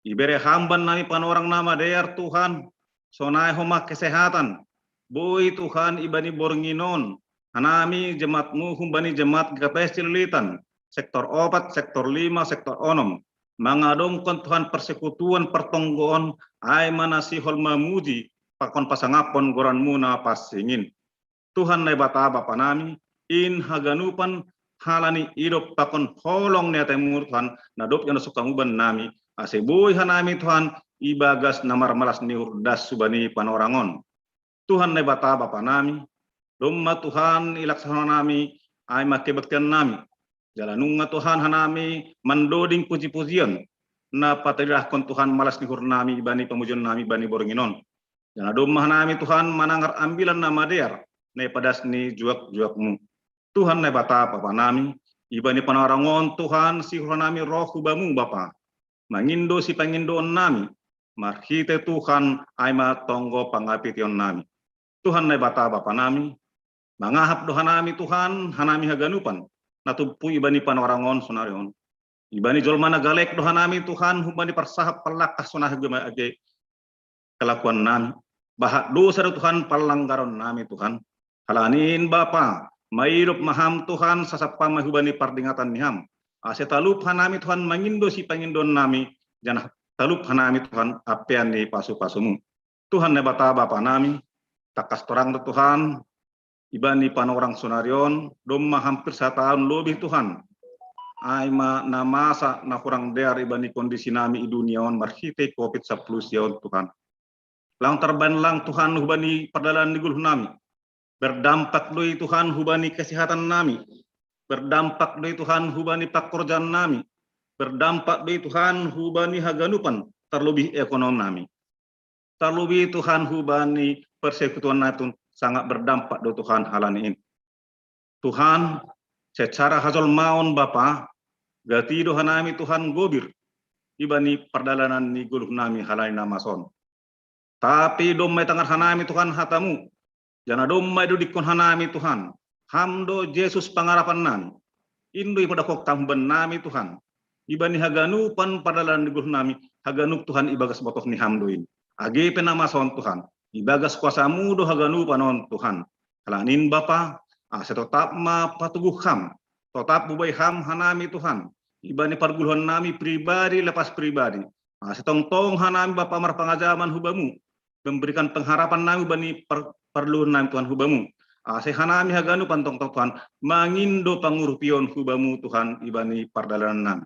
Ibere Ham bannami panorang na madear Tuhan, sonai homa kesehatan. Boi Tuhan ibani borngin on, hanami jemaatmu humbani jemaat G K P S Cililitan, sektor opat, sektor lima, sektor onom. Mangadongkon Tuhan persekutuan partonggoon, ai ma na sihol mamuji pakon pasangaphon goranmuna pansing in. Tuhan Naibata Bapa nami, in haganupan halani idop pakon holong ni atemu Tuhan, na dob iandoshon Ham bannami, ase boi hanami Tuhan, ibagas na marmalas ni uhur das hubani panorang on. Tuhan Naibata Bapa nami, domma Tuhan ilaksanahon nami, ai ma kebaktian nami. Jala nunga Tuhan hanami mandoding puji-pujion, na patadingkon Tuhan malas ni uhur nami ibani pamujion nami bani borngin on. Jala domma hanami Tuhan manangar ambilan na madear, na ipadas ni juak-juakmu. Tuhan Naibata Bapa nami, Ibani panarangon Tuhan, sihur hanami roh hu Bamu Bapa. Mangindo sipangindoon nami, marhite Tuhan ai ma tonggo pangapition nami. Tuhan Naibata Bapa nami, mangahap do hanami Tuhan, hanami haganupan, na tumpu ibani panarangon sonari on. Ibani jolma na galek do hanami Tuhan, humbani parsahap parlakkah sonari age kalakuan nami. Bahat dosa do Tuhan, parlanggaron nami Tuhan. Halani in Bapa, maidop ma Ham Tuhan, sasap Ham ma hubani pardingatan ni Ham. Ase talup hanami Tuhan mangindo sipangindoon nami, janah talup hanami Tuhan apean ni pasu-pasuMu. Tuhan Naibata Bapa nami, tangkas torang do Tuhan, ibani panorang sonari on, domma hampir sataon lobih Tuhan. Ai ma na masa na hurang dear ibani kondisi nami i dunia on marhite covid sapuluh sia on Tuhan. Lang tarbaen lang Tuhan hubani pardalanan ni goluh nami. Berdampak do i Tuhan hubani kesehatan nami. Berdampak do i Tuhan hubani pakorjaan nami. Berdampak do i Tuhan hubani haganupan, tarlobih ekonomi nami. Tarlobih Tuhan hubani persekutuan nami Tuhan sangat berdampak do Tuhan halani in. Tuhan, secara hajolmaon Bapa, gati do hanami Tuhan gobir, ibani pardalanan ni goluh nami halani na masa on. Tapi domma itangar hanami Tuhan hataMu, janah domma idodikkon hanami Tuhan, Ham do Jesus pangarapan nami. In do ipadakhon Ham huban nami Tuhan. Ibani haganupan pardalanan ni goluh nami, haganup Tuhan ibagas botoh ni Ham do in. Age pe na masa on Tuhan, ibagas kuasa-Mu do haganupan on Tuhan. Halani in Bapa, ase totap ma patoguh Ham, totap bubai Ham hanami Tuhan. Ibani pargoluhan nami pribadi lepas pribadi. Ase tongtong hanami Bapa marpangajaman hu Bamu. Memberikan pengharapan nami bani par-, parluhon nami Tuhan hu Bamu. Ase hanami haganupan tongtong Tuhan, mangindo pangurupion hu Bamu Tuhan ibani pardalanan nami.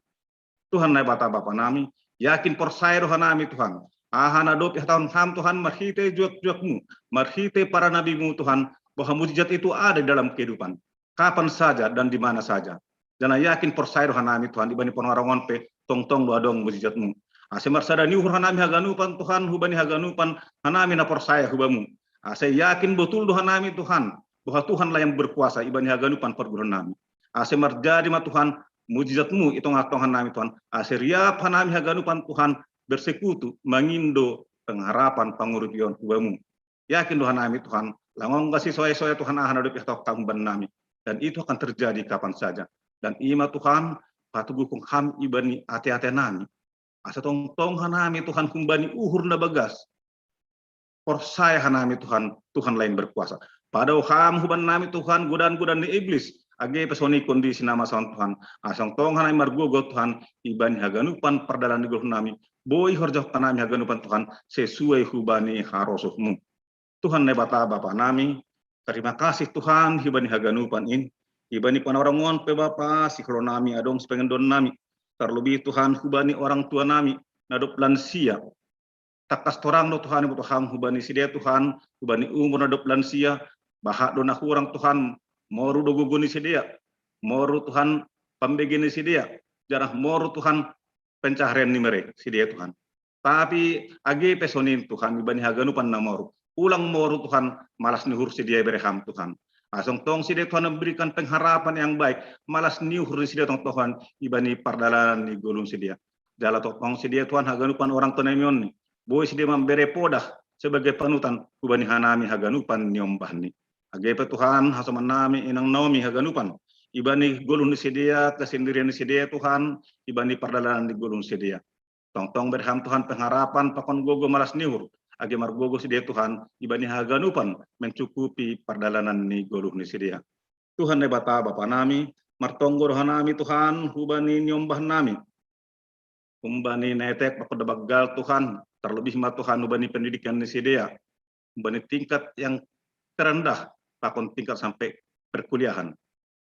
Tuhan Naibata Bapa nami, yakin porsaya do hanami Tuhan. Aha na dob ihatahon Ham Tuhan marhite juak-juak-Mu, marhite para nabi-Mu Tuhan, bahwa mujizat itu ada di dalam kehidupan. Kapan saja dan di mana saja. Janah yakin porsaya do hanami Tuhan, ibani panarangon pe tongtong do adong mujizat-Mu. Ase marsada ni uhur hanami haganupan Tuhan, hubani haganupan hanami na porsaya hu Bamu. Ase yakin botul do hanami Tuhan, bahwa Tuhan lah yang berkuasa ibani haganupan pargoluhan nami. Ase marjadi ma Tuhan mujizat-Mu i tongah-tongah nami Tuhan, ase riap hanami haganupan Tuhan bersekutu mangindo pengharapan pangurupion hu Bamu. Yakin do hanami Tuhan, lang ongga sisoe-soe Tuhan aha na dob ihatahon Ham huban nami. Dan itu akan terjadi kapan saja. Dan i ma Tuhan, patoguhkon Ham ibani ate-ate nami. Asa tongtong hanami Tuhan humbani uhur na bagas. Porsaya hanami Tuhan, Tuhan lah yang berkuasa. Padao Ham huban nami Tuhan, godaan-godaan ni iblis, age pe songon i kondisi na masa on Tuhan. Asa tongtong hanami margogoh Tuhan, ibani haganupan pardalanan ni goluh nami, boi horjahon hanami haganupan Tuhan, sesuai hubani harosuh-Mu. Tuhan Naibata Bapa nami, terima kasih Tuhan, hibani haganupan in, hibani panarangon pe Bapa, sihol nami adong sipangindoon nami, tarlobih Tuhan hubani orang tua nami, na dob lansia. Tangkas torang do Tuhan iboto Ham hubani sidea Tuhan, hubani umur na dob lansia, bahat do na hurang Tuhan, moru do gogo ni sidea, moru Tuhan pambege ni sidea, janah moru Tuhan pencaharian ni mere sidea Tuhan. Tapi age pe songon i Tuhan ibani haganupan na moru. Ulang moru Tuhan malas ni uhur sidea ibere Ham Tuhan. Asa tongtong sidea Tuhan memberikan pengharapan yang baik, malas ni uhur ni sidea tongtong Tuhan ibani pardalanan ni goluh ni sidea. Jala tongtong sidea Tuhan haganupan orang tua nami on ni. Boi sidea mambere podah sebagai panutan hubani hanami haganupan niombah ni. Age pe Tuhan hasoman nami inang Naomi haganupan. Ibani goluh ni sidea, kesendirian ni sidea Tuhan, ibani pardalanan ni goluh ni sidea. Tongtong bere Ham Tuhan pengharapan pakon gogo malas ni uhur. Age margogoh sidea Tuhan, ibani haganupan mencukupi pardalanan ni goluh ni sidea. Tuhan Naibata Bapa nami, martonggo do hanami Tuhan, hubani niombah nami. Humbani na etek pakon na banggal Tuhan, tarlobih ma Tuhan hubani pendidikan ni sidea. Humbani tingkat yang terendah, pakon tingkat sampai perkuliahan.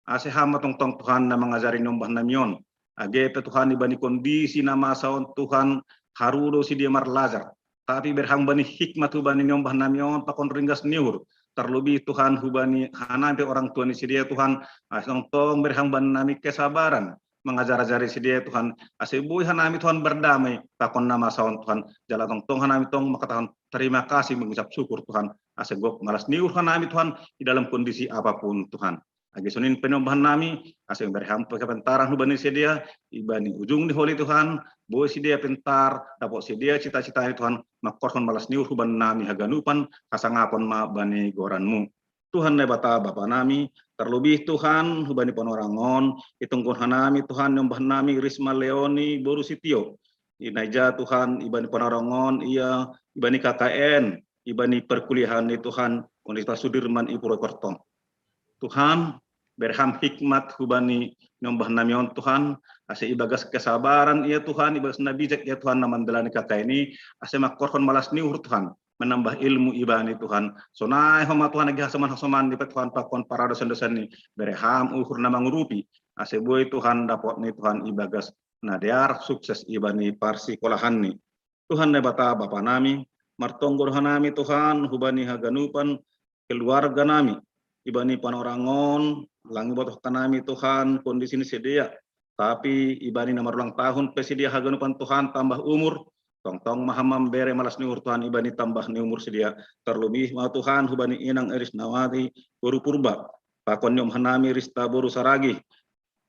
Ase Ham ma tongtong Tuhan na mangajari niombah nami on. Age pe Tuhan ibani kondisi na masa on Tuhan haru do sidea marlajar. Tapi bere Ham bani hikmat hubani niombah nami on pakon ringgas ni uhur. Tarlobih Tuhan hubani hanami pe orang tua ni sidea Tuhan. Ase tongtong bere Ham bani nami kesabaran mangajar-ajari sidea Tuhan. Ase boi hanami Tuhan berdamai pakon na masa on Tuhan. Jala tongtong hanami tong mangkatahon terima kasih mengucap syukur Tuhan. Ase gok malas ni uhur hanami Tuhan di dalam kondisi apapun Tuhan. Age sonin peniombahan nami, ase memberi hampa kepentaran hubani sidea, ibani ujung ni holi Tuhan, boi sidea pentar, dapot sidea cita-cita ni Tuhan, mangkorhon malas ni uhur hubani nami haganupan, hasangapon ma bani goranmu. Tuhan Naibata Bapa nami, terlebih Tuhan, hubani panorangon, itungkon hanami Tuhan, niombah nami Risma Leoni, boru Sitio. Inaija Tuhan, ibani panorangon, ia, ibani K K N, ibani perkuliahan ni Tuhan, Universitas Sudirman Ipurokorto. Tuhan, berham hikmat hubani niombah nami on Tuhan, ase ibagas kesabaran ia Tuhan, ibagas nabijak ia Tuhan na mandalani K K N i, ase mangkorhon malas ni uhur Tuhan, menambah ilmu ibani Tuhan. Sonai homa Tuhan agi hasoman-hasoman ni pe Tuhan pakon parau dosen-dosen ni, berham uhur na mangurupi, ase boi Tuhan dapot ni Tuhan ibagas nadear sukses ibani parsikolahan ni. Tuhan Naibata Bapa nami, martonggo do hanami Tuhan, hubani haganupan keluarga nami, ibani panorangon, lang ibotoh hanami Tuhan, kondisi ni sidea. Tapi ibani na marulang tahun pe sidea haganupan Tuhan tambah umur, tongtong ma ham mambere malas ni uhur Tuhan ibani tambah ni umur sidea. Terlebih ma Tuhan hubani inang Eris Nawati, boru Purba, pakon niombah nami Rista boru Saragi,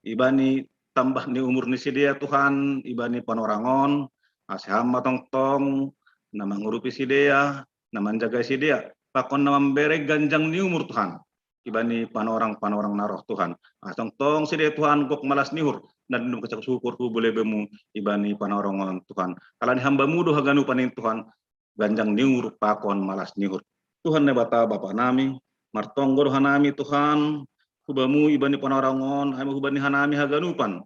ibani tambah ni umur ni sidea Tuhan, ibani panorangon, ase ham ma tongtong, na mangurupi sidea, na manjagai sidea, pakon na mambere ganjang ni umur Tuhan, ibani panorang-panorang na roh Tuhan. Ase tongtong sidea Tuhan gok malas ni uhur, na nunga kecak syukur hu bole bemu, ibani panorangon Tuhan. Kalani hambamu do haganupan in Tuhan, ganjang ni uhur pakon malas ni uhur. Tuhan Naibata Bapa nami, martonggo do hanami Tuhan, hubamu ibani panorangon, ai ma hubani hanami haganupan.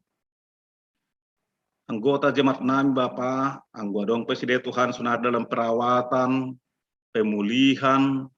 Anggota jemaat nami Bapa, anggo adong pe sidea Tuhan sonari dalam perawatan, pemulihan,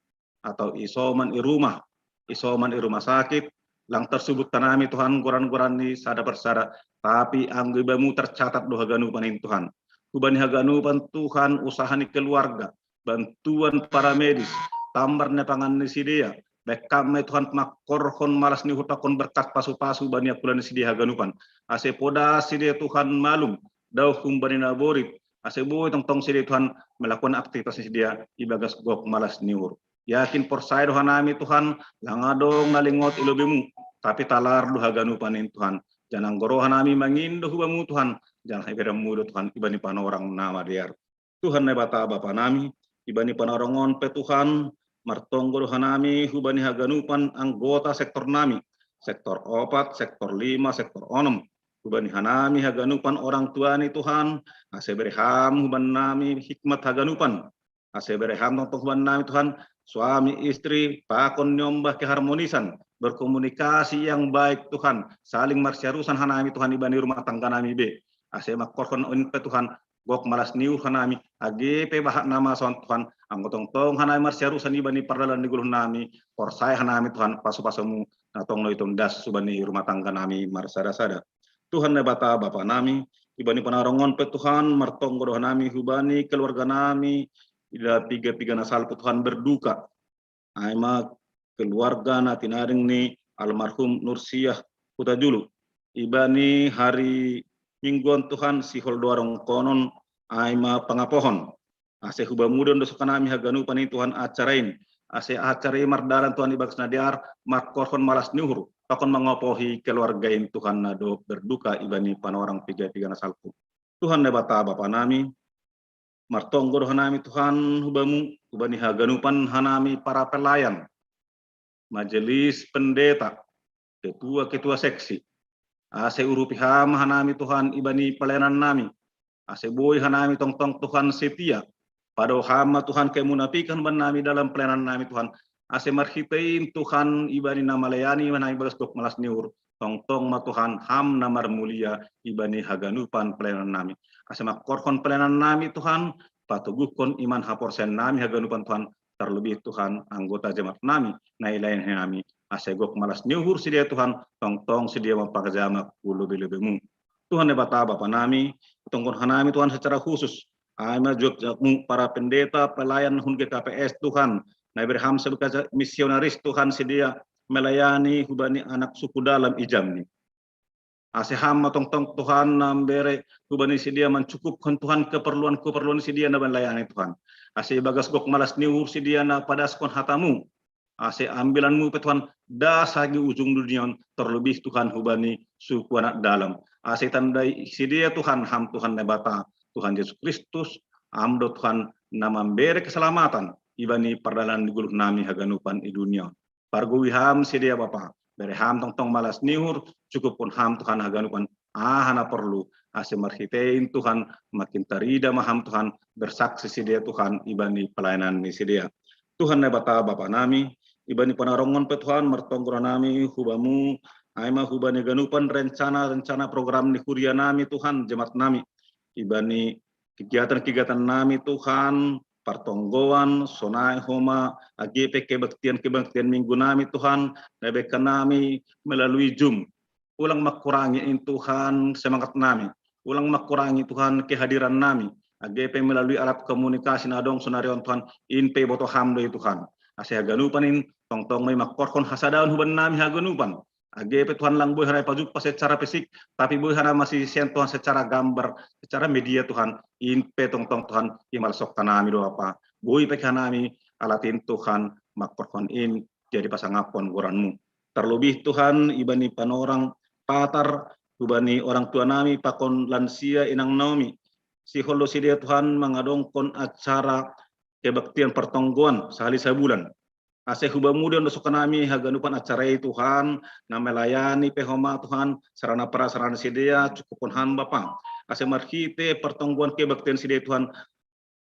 atau isoman i rumah, isoman i rumah sakit, lang tersebut hanami Tuhan goran-goran ni sada persada, tapi anggo ibamu tercatat do haganupan in Tuhan. Hubani haganupan Tuhan usaha ni keluarga, bantuan para medis, tambar ni pangan ni sidea, baen ma Tuhan mangkorhon malas ni uhur pakon berkat pasu-pasu bani angkulan ni sidea haganupan. Ase poda sidea Tuhan malum, dauh humbani na borit, ase boi tongtong sidea Tuhan melakukan aktivitas ni sidea ibagas gok malas ni uhur. Yakin porsaya do hanami Tuhan, lang adong na lingot i lobeimu, tapi talar do haganupan in Tuhan. Janah anggo roha nami mangindo hubamu Tuhan, janah iberemu do Tuhan ibani panorang na madear. Tuhan Naibata Bapa nami, ibani panorangon pe Tuhan, martonggo do hanami hubani haganupan anggota sektor nami, sektor opat, sektor lima, sektor onom. Hubani hanami haganupan orang tua ni Tuhan, ase bereham hubani nami hikmat haganupan. Ase bereham tongtong hubani nami Tuhan, suami istri pakon niombah keharmonisan, berkomunikasi yang baik Tuhan, saling marsiarusan hanami Tuhan ibani rumah tangga nami be. Ase mangkorhon on pe Tuhan, gok malas ni uhur hanami, age pe bahat na masa on Tuhan, anggo tongtong hanami marsiarusan ibani pardalan ni goluh nami, porsaya hanami Tuhan pasu-pasumu, na tongtong itomdas hubani rumah tangga nami marsada-sada. Tuhan Naibata Bapa nami, ibani panorangon pe Tuhan, martonggo do hanami hubani keluarga nami, ida piga-piga na salpu Tuhan berduka. Ai ma keluarga na tinaring ni almarhum Nursiah Hutajulu. Ibani hari Minggu on Tuhan sihol do adong konon ai ma pangapohon. Ase hubamu do ondoskon nami haganupan in Tuhan acara in. Ase acara i mardalan Tuhan ibagas na dear, mangkorhon malas ni uhur, pakon mangapohi keluarga in Tuhan na dob berduka ibani panorang piga-piga na salpu. Tuhan Naibata Bapa nami, martonggo do hanami Tuhan hubamu, hubani haganupan hanami para pelayan, majelis pendeta, ketua-ketua seksi. Ase urupi ham hanami Tuhan ibani pelayanan nami. Ase boi hanami tongtong Tuhan setia. Padao ham ma Tuhan kemunapikan hubani nami dalam pelayanan nami Tuhan. Ase marhitei in Tuhan ibani na malayani hanami bagas gok malas ni uhur. Tongtong ma Tuhan ham na marmulia ibani haganupan pelayanan nami. Ase mangkorhon pelayanan nami Tuhan, patoguhkon iman haporsayaon nami haganupan Tuhan, terlebih Tuhan anggota jemaat nami, na ilayani nami, ase gok malas ni uhur sidea Tuhan, tongtong sidea ma pangajama hu lobei-lobeimu. Tuhan Naibata Bapa nami, itongkon hanami Tuhan secara khusus, ai ma juak-juakmu para pendeta pelayan hun G K P S Tuhan, na ibereham sebagai misionaris Tuhan sidea melayani hubani anak suku dalam i Jambi. Ase ham ma tongtong Tuhan na mambere hubani sidea mancukupkon Tuhan keperluan-keperluan sidea na melayani Tuhan. Ase ibagas gok malas ni uhur sidea na padaskon hatamu. Ase ambilanmu pe Tuhan, das hagi ujung dunia on, terlebih Tuhan hubani suku anak dalam. Ase tandai sidea Tuhan, ham Tuhan Naibata, Tuhan Yesus Kristus, am do Tuhan na mambere keselamatan, ibani pardalanan ni goluh nami haganupan i dunia on. Pargui ham sidea Bapa, bere ham tongtong malas ni uhur, cukupkon ham Tuhan haganupan, aha na porlu, ase marhitei in Tuhan, makin tarida ma ham Tuhan, bersaksi sidea Tuhan, ibani pelayanan ni sidea. Tuhan Naibata Bapa nami, ibani panarongon pe Tuhan, martonggo nami, hubamu, ai ma hubani ganupan rencana-rencana program ni huria nami Tuhan, jemaat nami, ibani kegiatan-kegiatan nami Tuhan, partonggoan, sonai homa, age pe kebaktian-kebaktian minggu nami Tuhan, na ibahen nami melalui Zoom. Ulang makurangi in Tuhan semangat nami. Ulang makurangi Tuhan kehadiran nami. Age pe melalui alat komunikasi na adong sonari on Tuhan, in pe boto ham do i Tuhan. Ase haganupan in, tongtong ma i mangkorhon hasadaon huban nami haganupan. Age pe Tuhan lang boi hana pajumpa secara fisik, tapi boi hana masisen Tuhan secara gambar, secara media Tuhan, in pe tongtong Tuhan, i malas songka nami do Bapa. Boi pe hanami alat in Tuhan, mangkorhon in, jadi pasangaphon goranmu. Terlebih Tuhan, ibani panorang patar, hubani orang tua nami, pakon lansia inang Naomi. Sihol do sidea Tuhan, mangadongkon acara kebaktian partonggoan, sahali sabulan. Ase hubamu do songka nami haganupan acara i Tuhan, na melayani pe homa Tuhan, sarana prasarana sidea, cukupkon ham Bapa. Ase marhite partonggoan kebaktian sidea Tuhan,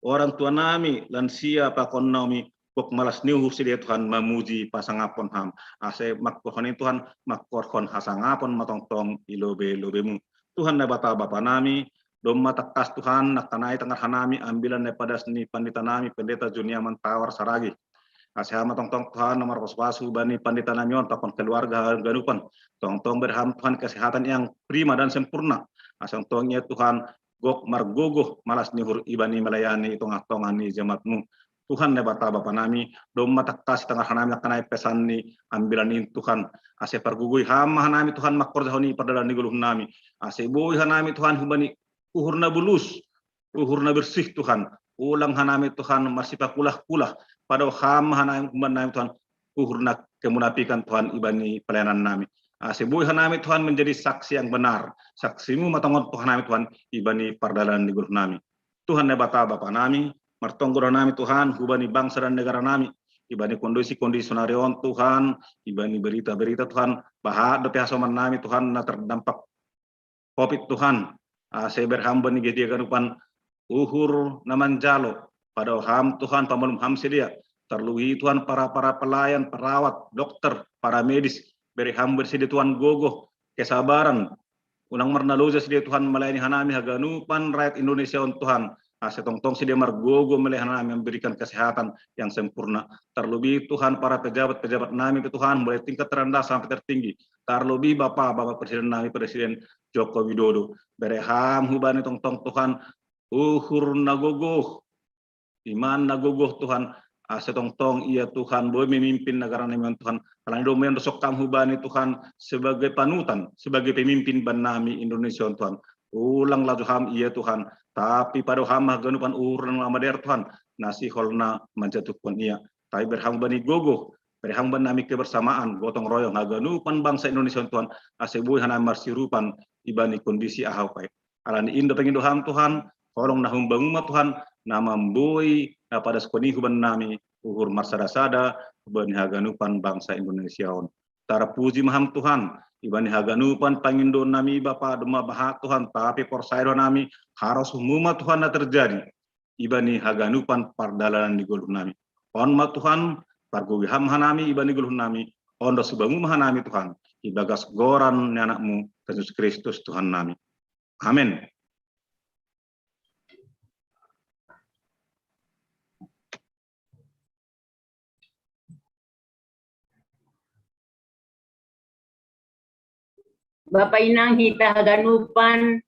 orang tua nami, lansia pakon Naomi, gok malas ni uhur sidea Tuhan mamuji pasangaphon ham. Ase mangkorhon in Tuhan, mangkorhon hasangapon ma tongtong i lobe-lobemu. Tuhan Naibata Bapa nami, domma tangkas Tuhan, nangkaningan tangar hanami, ambilan na ipadas ni pandita nami, Pendeta Juniaman Tawar Saragi. Ase ham ma tongtong Tuhan, na marpasu-pasu bani pandita nami on, pakon keluarga haganupan. Tongtong bere ham Tuhan kesehatan yang prima dan sempurna. Ase tongtong ia Tuhan, gok margogoh malas ni uhur ibani melayani i tongah-tongah ni jemaatmu. Tuhan Naibata Bapa nami, domma tangkas tangar hanami nangkaningan pesan ni ambilan in Tuhan. Ase pargugui ham ma hanami Tuhan mangkorjahon i pardalanan ni goluh nami. Ase boi hanami Tuhan hubani uhur na bulus, uhur na bersih Tuhan. Ulang hanami Tuhan marsipakulah-kulah. Padao ham ma hanami, huban nami Tuhan, uhur na kemunapikan Tuhan ibani pelayanan nami. Ase boi hanami Tuhan menjadi saksi yang benar. Saksimu ma tongtong Tuhan nami Tuhan ibani pardalanan ni goluh nami. Tuhan Naibata Bapa nami, martonggo do hanami Tuhan, hubani bangsa dan negara nami, ibani kondisi-kondisi sonari on Tuhan, ibani berita-berita Tuhan, bahat dope hasoman nami Tuhan na terdampak covid Tuhan, ase bere ham bani gereja haganupan uhur na manjalo, padao ham Tuhan pamalum ham sidea, terlebih Tuhan para-para pelayan, perawat, dokter, para medis, bere ham bani sidea Tuhan gogoh, kesabaran, unang marnaloja sidea Tuhan melayani hanami haganupan rakyat Indonesia on Tuhan, ase tongtong sidea margogoh melayani hanami memberikan kesehatan yang sempurna. Terlebih Tuhan para pejabat-pejabat nami Tuhan mulai tingkat terendah sampai tertinggi. Terlebih Bapa, Bapa Presiden nami Presiden Joko Widodo. Bere ham hubani tongtong Tuhan, uhur na gogoh, iman na gogoh Tuhan, ase tongtong ia Tuhan boi memimpin negara nami on Tuhan. Alani domma ia do songkam hubani Tuhan sebagai panutan, sebagai pemimpin bani nami Indonesia on Tuhan. Ulang laju ham ia Tuhan, tapi padao ham ma haganupan uhur na madear Tuhan, na sihol na manjatuhkon ia. Tapi bere ham bani gogoh, bere ham bani nami kebersamaan, gotong royong haganupan bangsa Indonesia on Tuhan, ase boi hanami marsiurupan ibani kondisi aha pe. Alani in do pangido ham Tuhan, holong na humbamu ma Tuhan, na mamboi na padaskon i huban nami, uhur marsada-sada, hubani haganupan bangsa Indonesia on. Tarpuji ma ham Tuhan, ibani haganupan pangidoan nami Bapa domma bahat Tuhan, tapi porsaya do hanami, harosmu ma Tuhan na terjadi ibani haganupan pardalanan ni goluh nami. On ma Tuhan, pargogoi ham hanami ibani goluh nami, on do subamu ma hanami Tuhan, ibagas goran ni Anakmu, Yesus Kristus Tuhan nami. Amin. Bapa inang hita haganupan,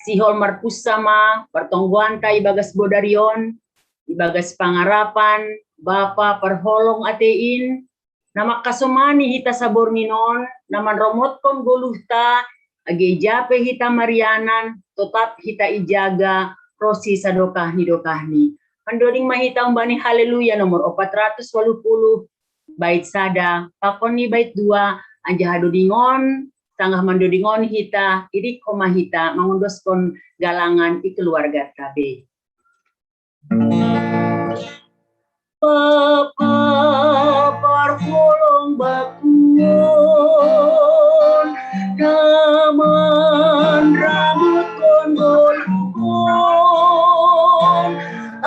sihol marpussa ma partonggoanta ibagas bodari on, ibagas pangarapan, Bapa parholong atein, na mangkasomani hita saborngin on, na manromotkon goluhta, age ija pe hita marianan, totap hita ijaga, ro si sadokah ni dokahni. Mandoding ma hita umbani Haleluya nomor opat ratus walu puluh, bait sada, pakon ni bait dua, anjaha dodingon, sanggah mandodingon hita, irik homa hita, mangondoskon galangan i keluarga tabe. Bapa parholong bakun, daman rambut kondol ukun,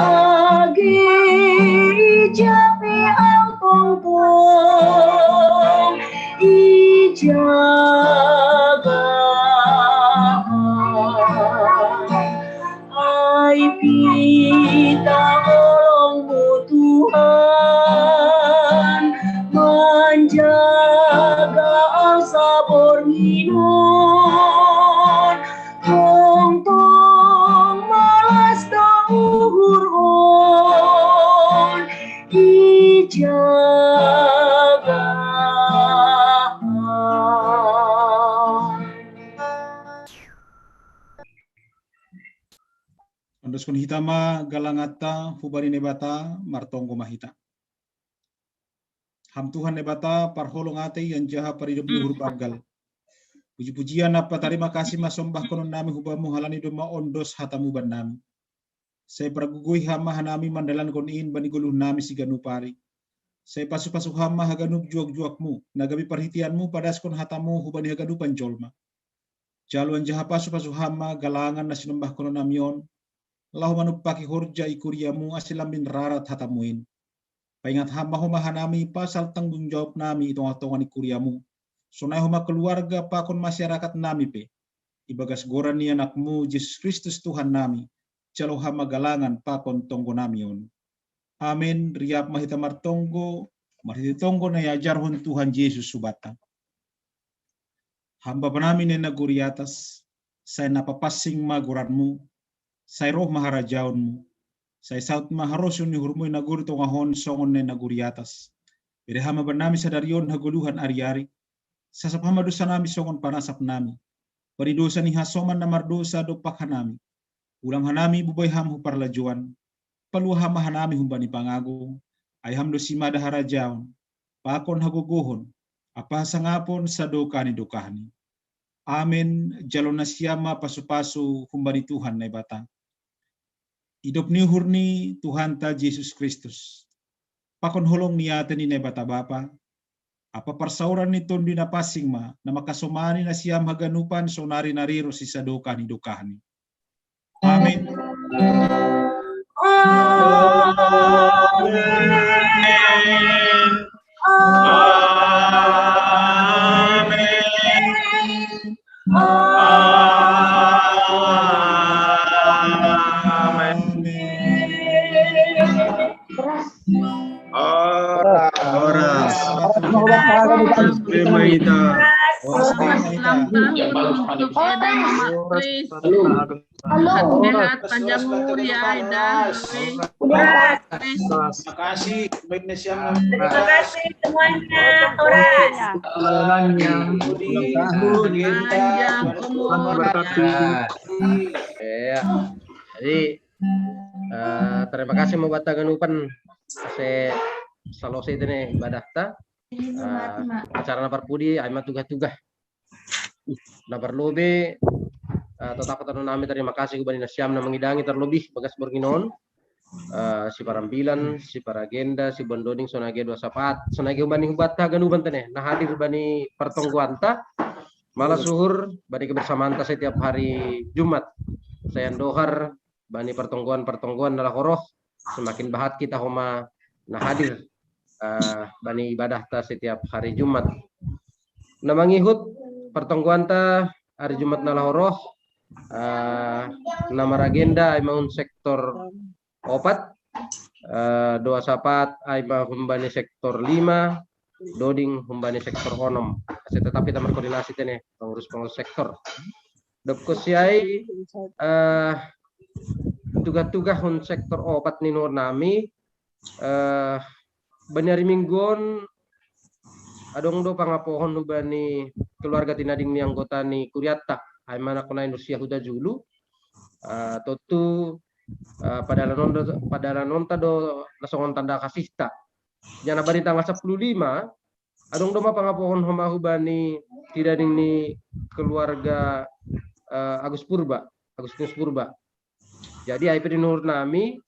agi japi au tongtong, ijaga. Ai pita olong bo Tuhan, manjaga asa bornginon, tongtong malas da uhur on, ijaga. Ondoskon hita ma galanganta hubani Naibata, martonggo ma hita. Ham Tuhan Naibata, parholong atei anjaha paridop ni uhur banggal. Puji-pujian ampa tarima kasih ma sombahkonon nami hu Bamu halani domma ondos hatamu bannami. Sai pargogoi Ham ma hanami mandalankon in bani goluh nami siganup ari. Sai pasu-pasu Ham ma haganup juak-juakmu, na gabe parhiteanmu padaskon hatamu hubani haganupan jolma. Jalo anjaha pasu-pasu Ham ma galangan na sinombahkonon nami on, laho manumpaki horja i kuriamu ase lambin rarat hatamu in. Paingat Ham ma homa hanami pasal tanggung jawab nami i tongah-tongah ni kuriamu. Sonai homa keluarga pakon masyarakat nami pe. Ibagas goran ni anakmu Jesus Kristus Tuhan nami, jalo Ham ma galangan pakon tonggo nami on. Amen. Riap ma hita martonggo, marhite tonggo na iajarhon Tuhan Jesus hubanta. Ham Bapa nami na i nagori atas, sai na papansing ma goranmu, sai roh ma harajaonmu, sai saut ma harosuh ni uhurmu i nagori tongah on songon na i nagori atas. Bere Ham ma bannami sadari on hagoluhan ari-ari, sasap Ham ma dosa nami songon panasap nami. Paridosa ni hasoman na mardosa dompak hanami. Ulang hanami bubai Ham hu parlajouan, palua Ham ma hanami humbani pangago, ai Ham do simada harajaon, pakon hagogohon, ampa hasangapon sadokah ni dokahni. Amen. Jalo nasiam ma pasu-pasu humbani Tuhan Naibata. Idop ni uhur ni Tuhanta Jesus Kristus, pakon holong ni ate ni Naibata Bapa, ampa parsaoran ni Tonduy Napansing ma na mangkasomani nasiam haganupan sonari nari ronsi sadokah ni dokahni. Amen. Horas. Horas. Horas. Horas. Horas. Sehat, panjang umur ya, Ida. Terima kasih, baiknya siang. Terima kasih semuanya. Horas. Panjang umur. Ya. Jadi uh, terima kasih ma banta ganupan ase salose ita ne ibadahta. Uh, acara na parpudi ai ma tugah-tugah. Na parlobei, uh, totap hata nami tarima kasih hubani nasiam na mangidangi tarlobih bagas borngin on. Uh, si parambilan, si paragenda, si bondoding, sonai ge dua sapat, sonai ge hubani hubanta ganupan tene na hadir bani partonggoanta. Malas uhur bani kebersamaanta setiap hari Jumat. Sai andohar bani partonggoan-partonggoan na laho roh, semakin bahat kita homa na hadir uh, bani ibadahta setiap hari Jumat. Na mangihut partonggoanta hari Jumat na laho roh, uh, na maragenda ai ma hun sektor opat, uh, dua sapat ai ma humbani sektor lima, doding humbani sektor onom. Ase tetap kita markoordinasi tene pengurus-pengurus sektor. Dob konsi ai uh, tugah-tugah hun sektor opat ni uhur nami, uh, bani ari Minggu on adong do pangapohon hubani keluarga tinading ni anggota ni kurianta. Ai ma nangkon ai Nursia Huta Julu, uh, tontu uh, padalanonta do na songon tanda kasihta. Jana bani tanggal sepuluh lima, adong do ma pangapohon homa hubani tinading ni keluarga, eh, Agus Purba, Agustinus Purba. Jadi ai pe ninuhur nami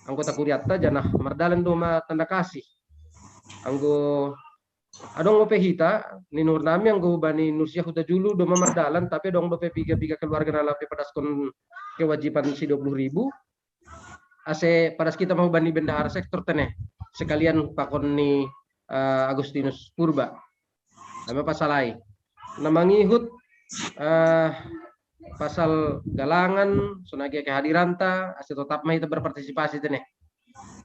anggota kuriatta jana mardalan do ma tanda kasih. Anggo adong ope hita ninuhur nami anggo hubani Nursiah Hutajulu do ma mardalan, tapi adong dope piga-piga keluarga na lape padaskon kewajiban si dua puluh ribu. Ase padas hita ma hubani bendahara sektor tene, sekalian pakon ni, eh, Agustinus Purba. Nama pasal ai. Na mangihut, eh, pasal galangan, sonai kehadiranta, ase totap ma hita berpartisipasi tene.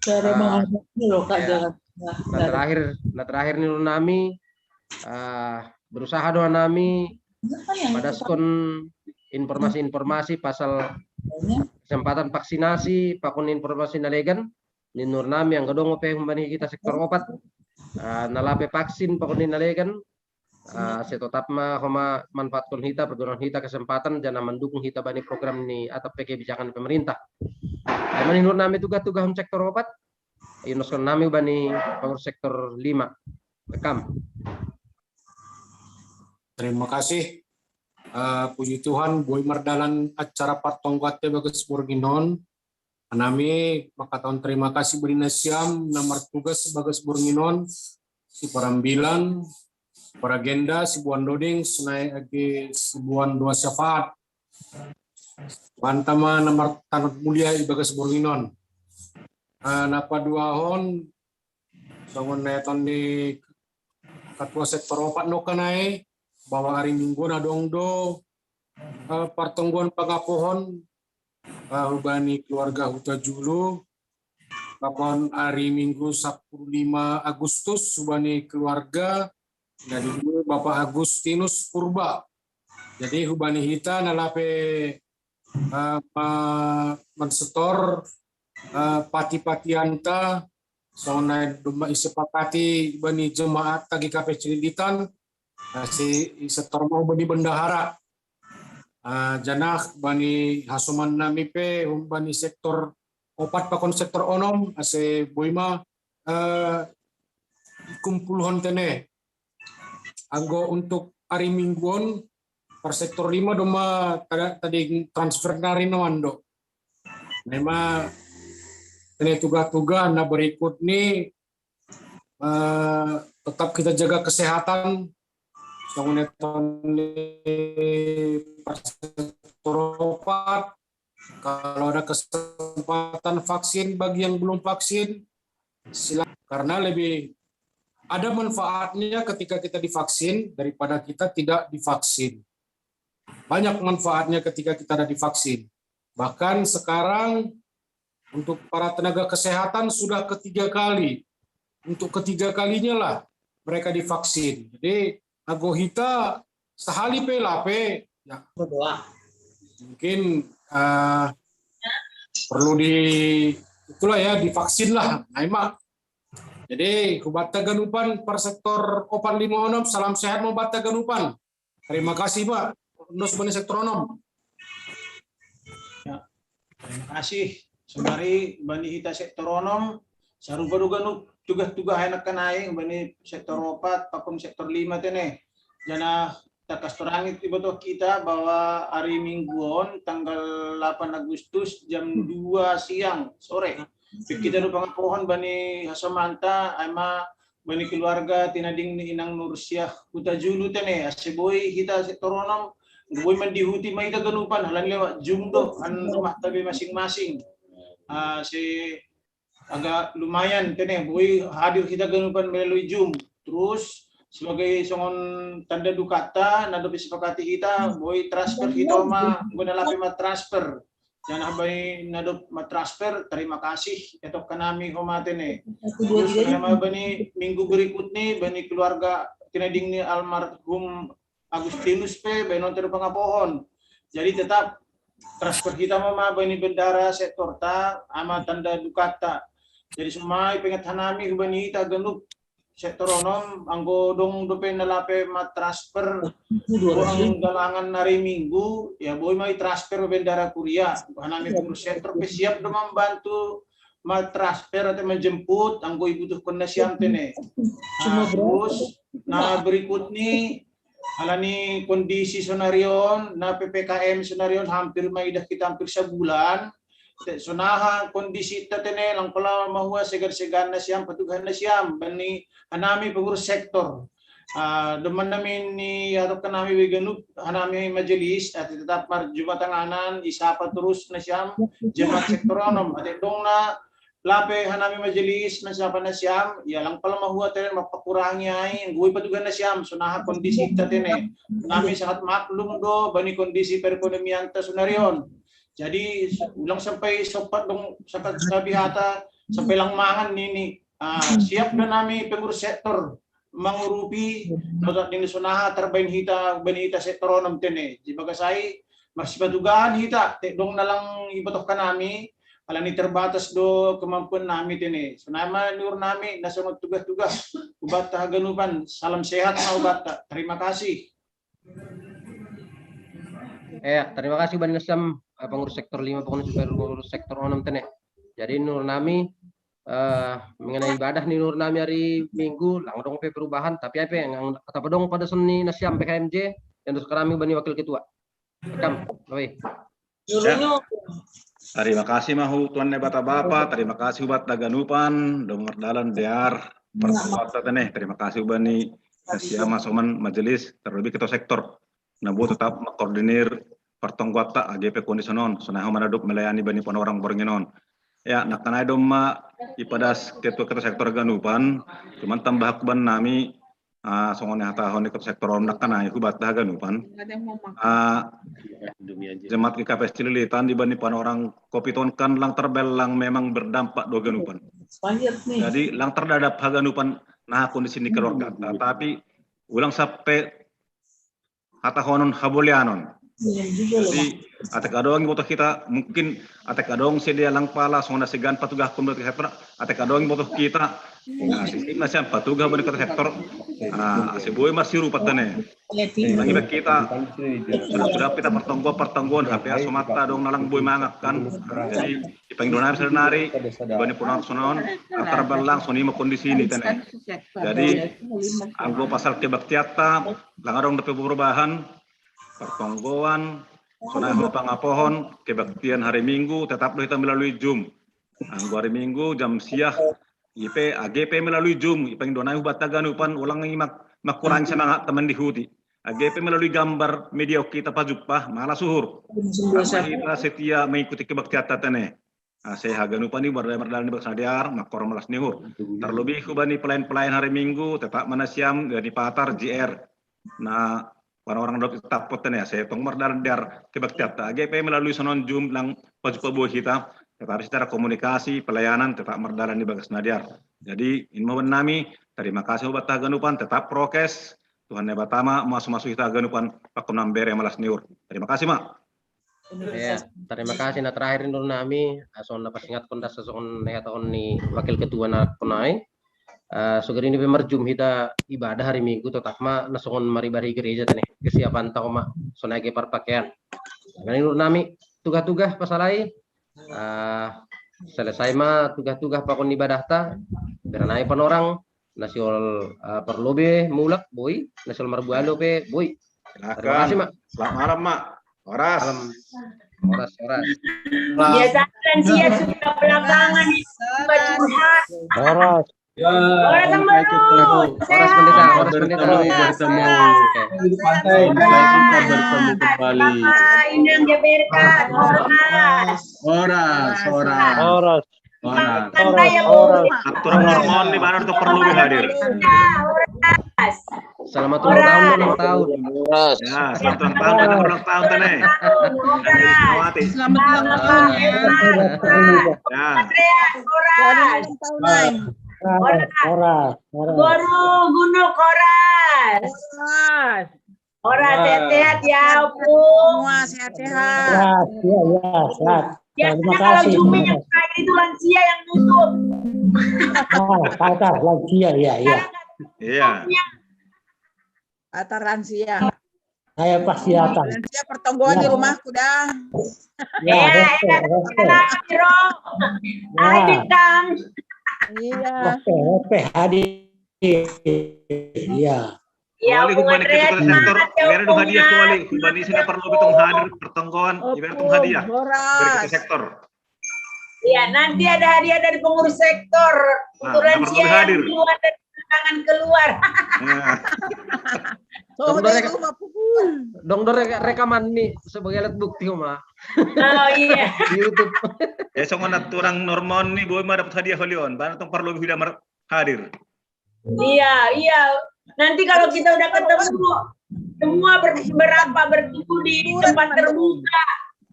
Cara Ah, menghadapi loh, Kak, ya. Jalan Tengah. Na terakhir, na terakhir ninuhur nami, eh, berusaha do nami Apa yang padaskon informasi-informasi pasal katanya? Kesempatan vaksinasi pakon informasi na legan, ninuhur nami anggo adong ope hubani hita sektor opat, ah, na lape vaksin pakon ni na legan, ah, ase totap ma homa manfaatkon hita, pergunaon hita kesempatan jana mandukung hita bani program ni atap pe kebijakan ni pemerintah. Ai ma ninuhur nami tuga-tuga hom sektor opat, ionoskon nami bani pangurus sektor lima. Rekam. Terima kasih. Eh, puji Tuhan, boi mardalan acara partonggoanta bagas borngin on. Nami mangkatahon terima kasih bani nasiam na martugas bagas borngin on, si parambilan, paragenda, si buan doding, sonai age si buan doa syafaat. Banta ma na martanod mulia i bagas borngin on. Eh, na paduahon, songon na ionathon ni ketua sektor opat nangkin nai, bahwa ari Minggu on adong do, eh, partonggoan pangapohon, eh, hubani keluarga Hutajulu, pakon ari Minggu sepuluh lima Agustus hubani keluarga dari Bapak Agustinus Purba. Jadi hubani hita na lape, eh, ma-, mansetor, eh, pati-patianta, songon na dung i sepakati bani jemaat G K P Cililitan, eh, si setor ma bani bendahara. Eh, jana bani hasoman nami pe, hom bani sektor opat pakon sektor onom, ase boi ma, eh, kumpulhon tene. Anggo untuk ari Minggu on, per sektor lima do ma tada-, tadi transfer nari na mando. Memang ini tugas-tugas na berikut ni, eh, tetap kita jaga kesehatan. Songon na ionathon ni per sektor opat, kalau ada kesempatan vaksin bagi yang belum vaksin, silakan. Karena lebih ada manfaatnya ketika kita divaksin daripada kita tidak divaksin. Banyak manfaatnya ketika kita ada divaksin. Bahkan sekarang untuk para tenaga kesehatan sudah ketiga kali. Untuk ketiga kalinya lah mereka divaksin. Jadi, anggo hita sahali pe lape, ya, Berdoa. Mungkin, eh, perlu di, itulah ya, divaksin lah. Nah, ima. Jadi, hubanta ganupan per sektor opat lima onom, salam sehat ma banta ganupan. Terima kasih, Pak. Nus bani sektor onom. Terima kasih. Saonari bani hita sektor onom, sarupa do ganup tugas-tugas anak kanai bani sektor opat pakon sektor lima tene. Jana tangkas torang iboto hita bahwa ari Minggu on tanggal delapan Agustus jam dua siang sore. Pe hita do pangapohon bani hasomanta, ai ma bani keluarga tinading ni Inang Nursiah Hutajulu tene, ase boi hita sektor onom, boi mandihuti ma hita ganupan, halani lewat Zoom do, an rumah tabe masing-masing. Ah, si agak lumayan tene, boi hadir hita ganupan melalui Zoom. Terus sebagai songon tanda dukanta, na dope sepakati hita, boi transfer hita ma, anggo na lape ma transfer. Jana bani na dope ma transfer, terima kasih, iontokkan nami homa tene. Terus nama bani minggu berikut ni, bani keluarga tinading ni almarhum Agustinus pe, bani nonton pangapohon. Jadi tetap transfer hita ma bani bendahara sektorta, ai ma tanda dukanta. Jadi songon i pengingot nami hubani hita ganup sektor onom, anggo adong dope na lape ma transfer uang galangan ari Minggu, ya boi ma i transfer bendahara kuria. Hanami pengurus sektor pe siap do membantu ma-transfer atau menjemput anggo ibutuhkon nasiam tene. Ah, terus, nah, berikut ni, alani kondisi sonarion, na P P K M sonarion hampir maidah kita hampir sebulan. Te-, sonaha kondisi ta tene, lang pala mahua segan-segan nasiam, patugahan nasiam bani hanami pengurus sektor. Ah, doman nami ni atau kanami weganup hanami majelis, ate tetap mar Jumat tanganan, isapa terus nasiam jemaat sektor onom, ate dong na lape hanami majelis, na siapa nasiam, ya lang pala mahua tene mapakurangi ai, nggo i patugahan nasiam, sonaha kondisi ta tene. Nami sangat maklum do bani kondisi perekonomian ta sonarion. Jadi ulang sampai sopat dong sakat sabi hata, sampai lang mangan nini. Ah, siap do nami pengurus sektor mangurupi, notak dini sonaha tarbain hita, bani hita sektor onom tene. Di bagasai, marsipatugahan hita, te dong na lang ibotohkan nami, alani terbatas do kemampuan nami tene. Sonai ma niur nami, na songon tugas-tugas, ubat ta haganupan, salam sehat ma ubat ta. Terima kasih. Eh, terima kasih bani nasiam, eh, pengurus sektor lima, pengurus, pengurus sektor onom tene. Jadi niur nami, eh, mengenai ibadah ni niur nami hari Minggu, lang dong pe perubahan, tapi ai pe, ngang, atap dong pada seni nasiam P K M J, yang terus kami bani wakil ketua. Kam, oi. Ya. Terima kasih ma hu Tuhan Debata Bapa, terima kasih ubat ta haganupan, do mardalan dear pertemuan ta tene, terima kasih bani nasiam ma soman majelis, terlebih ketua sektor. Na boi tetap mengkoordinir pertonggoan ta age pe kondisi on, sonaha manadop melayani bani panorang borngin on. Ya, nangkin ai domma ipadas ketua-ketua sektor haganupan, cuman tambahakku bani nami, ah, songon ni hatahon ni ketua sektor onom nangkin ai hubat ta haganupan. Ah, jemaat G K P S Cililitan di bani panorang covid on kan lang terbelang memang berdampak do haganupan. Jadi lang terdadap haganupan na kondisi ni keluarga ta, tapi ulang sampai hatahonon haboleanon. Jadi atek adong ibotoh hita, mungkin atek adong sedia lang pala songon na segan patugahkon berarti sektor, atek adong ibotoh hita. Nah, sistem nasiam patugah bani ketua sektor. Nah, ase boi marsirupat tene. Lagi hita sudah-sudah hita pertonggoan-pertonggoan H P A somata dong na lang boi mangakkan. Jadi dipangido nami sadanari bani panorang songon on, atar balang songon i ma kondisi ni tene. Jadi anggo pasal kebaktian ta, lang adong dope perubahan, pertonggoan, sonai ho pangapohon, kebaktian hari Minggu tetap do hita melalui Zoom. Anggo hari Minggu jam sia, ipe age pe melalui Zoom, ipangido nami hubat ta haganupan, ulang i mak-, makurangi semangat ta mandihuti. Age pe melalui gambar media hita pajumpa, malas uhur. Karena hita setia mengikuti kebaktian ta tene. Ase haganupan i mardalan, mardalan di bagas na dear, mangkorhon malas ni uhur. Terlebih hu bani pelayan-pelayan hari Minggu, tetap ma nasiam, bani patar, J R. Na panorang dohot tetap tene, ase tong mardalan dear kebaktian ta. Age pe melalui songon on Zoom lang pajumpa boi hita, tetapi secara komunikasi, pelayanan tetap mardalan di bagas na dear. Jadi, i ma bani nami, terima kasih ubat ta haganupan, tetap prokes, Tuhan Debata ma masu-masu hita haganupan, pakon mambere malas ni uhur. Terima kasih ma. Ya, terima kasih. Na terakhir niur nami, ah, songon na pasingatkon das songon na hatahon ni wakil ketua na kona i. Ah, songon i pe marjum hita ibadah hari Minggu, tetap ma na songon maribadah di gereja tene, kesiapan ta ma sonai age parpakean. Nah, niur nami, tugah-tugah pasalai, ah, selesai ma tugah-tugah pakon ibadah ta, bere nami panorang, na siol, ah, parlobei mulak boi, na siol marbualo pe boi. Terima kasih ma. Selamat malam ma. Horas. Horas, horas. Biasa lansia sudah belakangan ini curhat. Horas. Horas, Ambaru. Horas, Pendeta. Horas, Pendeta. Bertemu, bertemu. Oke. Sampai kita bertemu kembali. Bapak Inang G B R K. Horas. Horas, horas. Horas. Horas. Santai ya, Bu. Horas. Atur hormon di mana untuk perlu hadir. Horas. Selamat ulang tahun, ulang tahun. Horas. Ya, selamat ulang tahun, karena ulang tahun tene. Horas. Mawati. Selamat ulang tahun ya. Ya, Andreas, horas. Horas, horas, horas. Guru Gunuk, horas. Horas, sehat-sehat ya, Bu. Semua sehat-sehat. Horas, iya, iya, sehat. Ya, Terima kalau kasih. Zoom yang terakhir itu lansia yang nutup. Ah, Pak Atar, lansia, iya, iya. Iya. Atar lansia. Saya pasti datang. Lansia pertonggoan di rumahku dah. Ya, respect, respect. Bro. Hai Ya, Bintang. Iya. Respect, respect hadir. Iya. Ya, Wali Opung humbani Andreas, kita sektor. semangat ya, Ibarat Opung hadiah Nas. Wali. Humbani sina perlu betong hadir pertonggoan. Ibarat hadiah. Beri kita Horas. Sektor. Ya, nanti ada hadiah dari pengurus sektor. Nah, Untuk nggak perlu lansia hadir. Yang keluar dan tangan keluar. Nah, Tuh, Dong, dari Dore. Rumah Pukul. Dong do reka- rekaman nih sebagai alat bukti, Oma. Oh iya. Di YouTube. Ya, songon aturang normal nih, boy mah dapat hadiah Holion. Bana tong perlu hadiah mer- hadir. Iya, iya. Nanti kalau kita udah ketemu semua ber- berapa berkumpul di tempat terbuka.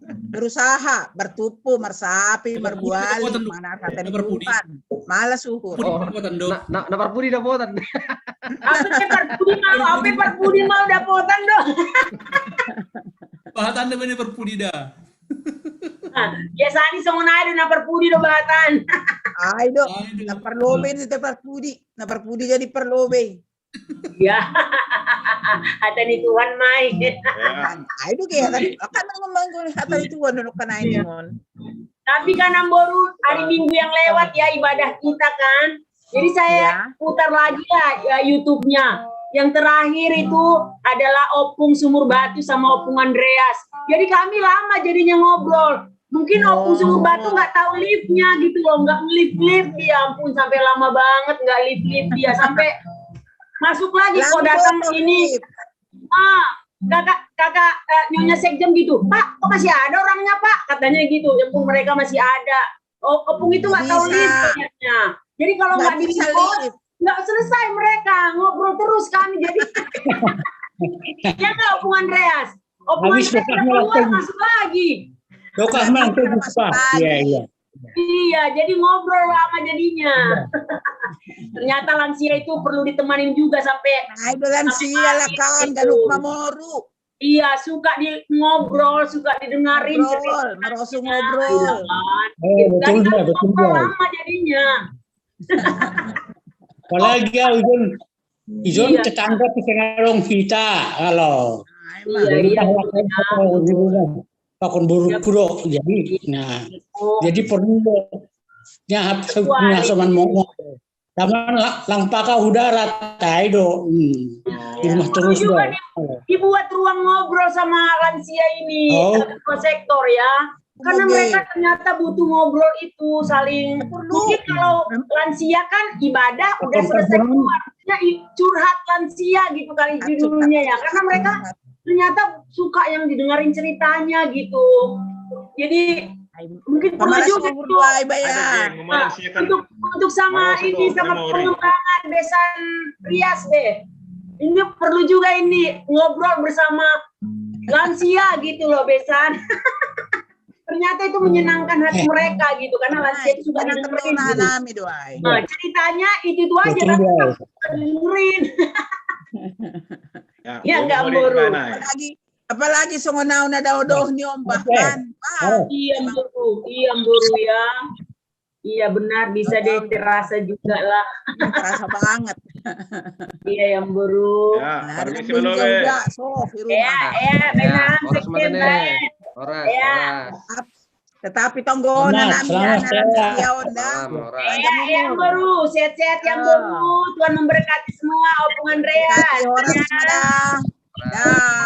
Berusaha, bertupu, mersapi, merbuali, mana kata lingkungan. Malas ukur. Oh, na na parpudi dapotan. Apa parpudi mau? Apa parpudi mau dapotan do? Bahatan da bene parpudi da. Biasanya songon aja na parpudi do bahatan. Ai do, na parlobe itu parpudi, na parpudi jadi parlobe. Ya. Ada nih Tuhan mai. Ya. Ai do kayak tadi kan ngomong gue kata itu gue dulu kan ini mon. Tapi kan Amboru hari Minggu yang lewat ya ibadah kita kan. Jadi saya putar lagi ya, ya YouTube-nya. Yang terakhir itu adalah Opung Sumur Batu sama Opung Andreas. Jadi kami lama jadinya ngobrol. Mungkin Opung Sumur Batu nggak tahu lift-nya gitu loh, nggak lift-lift. Ya ampun, sampai lama banget nggak lift-lift dia, sampai masuk lagi kok datang ini. Ah, kakak kakak eh, Nyonya Sekjen gitu, Pak, kok masih ada orangnya, Pak? Katanya gitu. Ya ampun, mereka masih ada. Oh, Opung itu nggak tahu lift ternyata. Jadi kalau nggak di lift, nggak selesai mereka, ngobrol terus kami. Jadi ya nggak, Opung Andreas? Opung Andreas keluar, masuk lagi. Dokah masuk lagi. Iya, iya. Iya, jadi ngobrol lama jadinya. Ternyata lansia itu perlu ditemanin juga sampai. Ai do lansia lah kan, galuk mamoru. Iya, suka di ngobrol, suka didengarin. Ngobrol, merosu ngobrol. Eh, betul juga, betul juga. Lama jadinya. Apalagi ya, Ijon. Ijon tetangga di tengah rong kita, kalau. Iya, iya. Pakon buruk kuro, jadi, nah, jadi perlu ya, soman mau. Taman lang paka udara, tai do. Di rumah terus do. Dibuat ruang ngobrol sama lansia ini, sektor ya. Karena mereka ternyata butuh ngobrol itu, saling. Mungkin kalau lansia kan ibadah udah selesai keluar, ya, curhat lansia gitu kali judulnya ya. Karena mereka ternyata suka yang didengarin ceritanya gitu. Jadi mungkin perlu juga itu untuk untuk sama ini, sama pengembangan besan rias deh. Ini perlu juga ini ngobrol bersama lansia gitu loh, besan. Ternyata itu menyenangkan hati mereka gitu, karena lansia itu suka didengerin gitu. Nah, ceritanya itu itu aja, tapi dengerin. Ya nggak, Amboru. Apalagi songon au na daodoh ni, Om Bahman. Iya, Amboru. Iya, Amboru ya. Iya, benar, bisa deh, terasa juga lah. Terasa banget. Iya, Amboru. Ya, permisi dulu. Ya, ya, benar. Horas. Tetapi tonggonan nami, selamat, ya, Onda. Ya, Amboru, sehat-sehat ya, Amboru. Tuhan memberkati semua, Opung Andreas. Horas. Dah.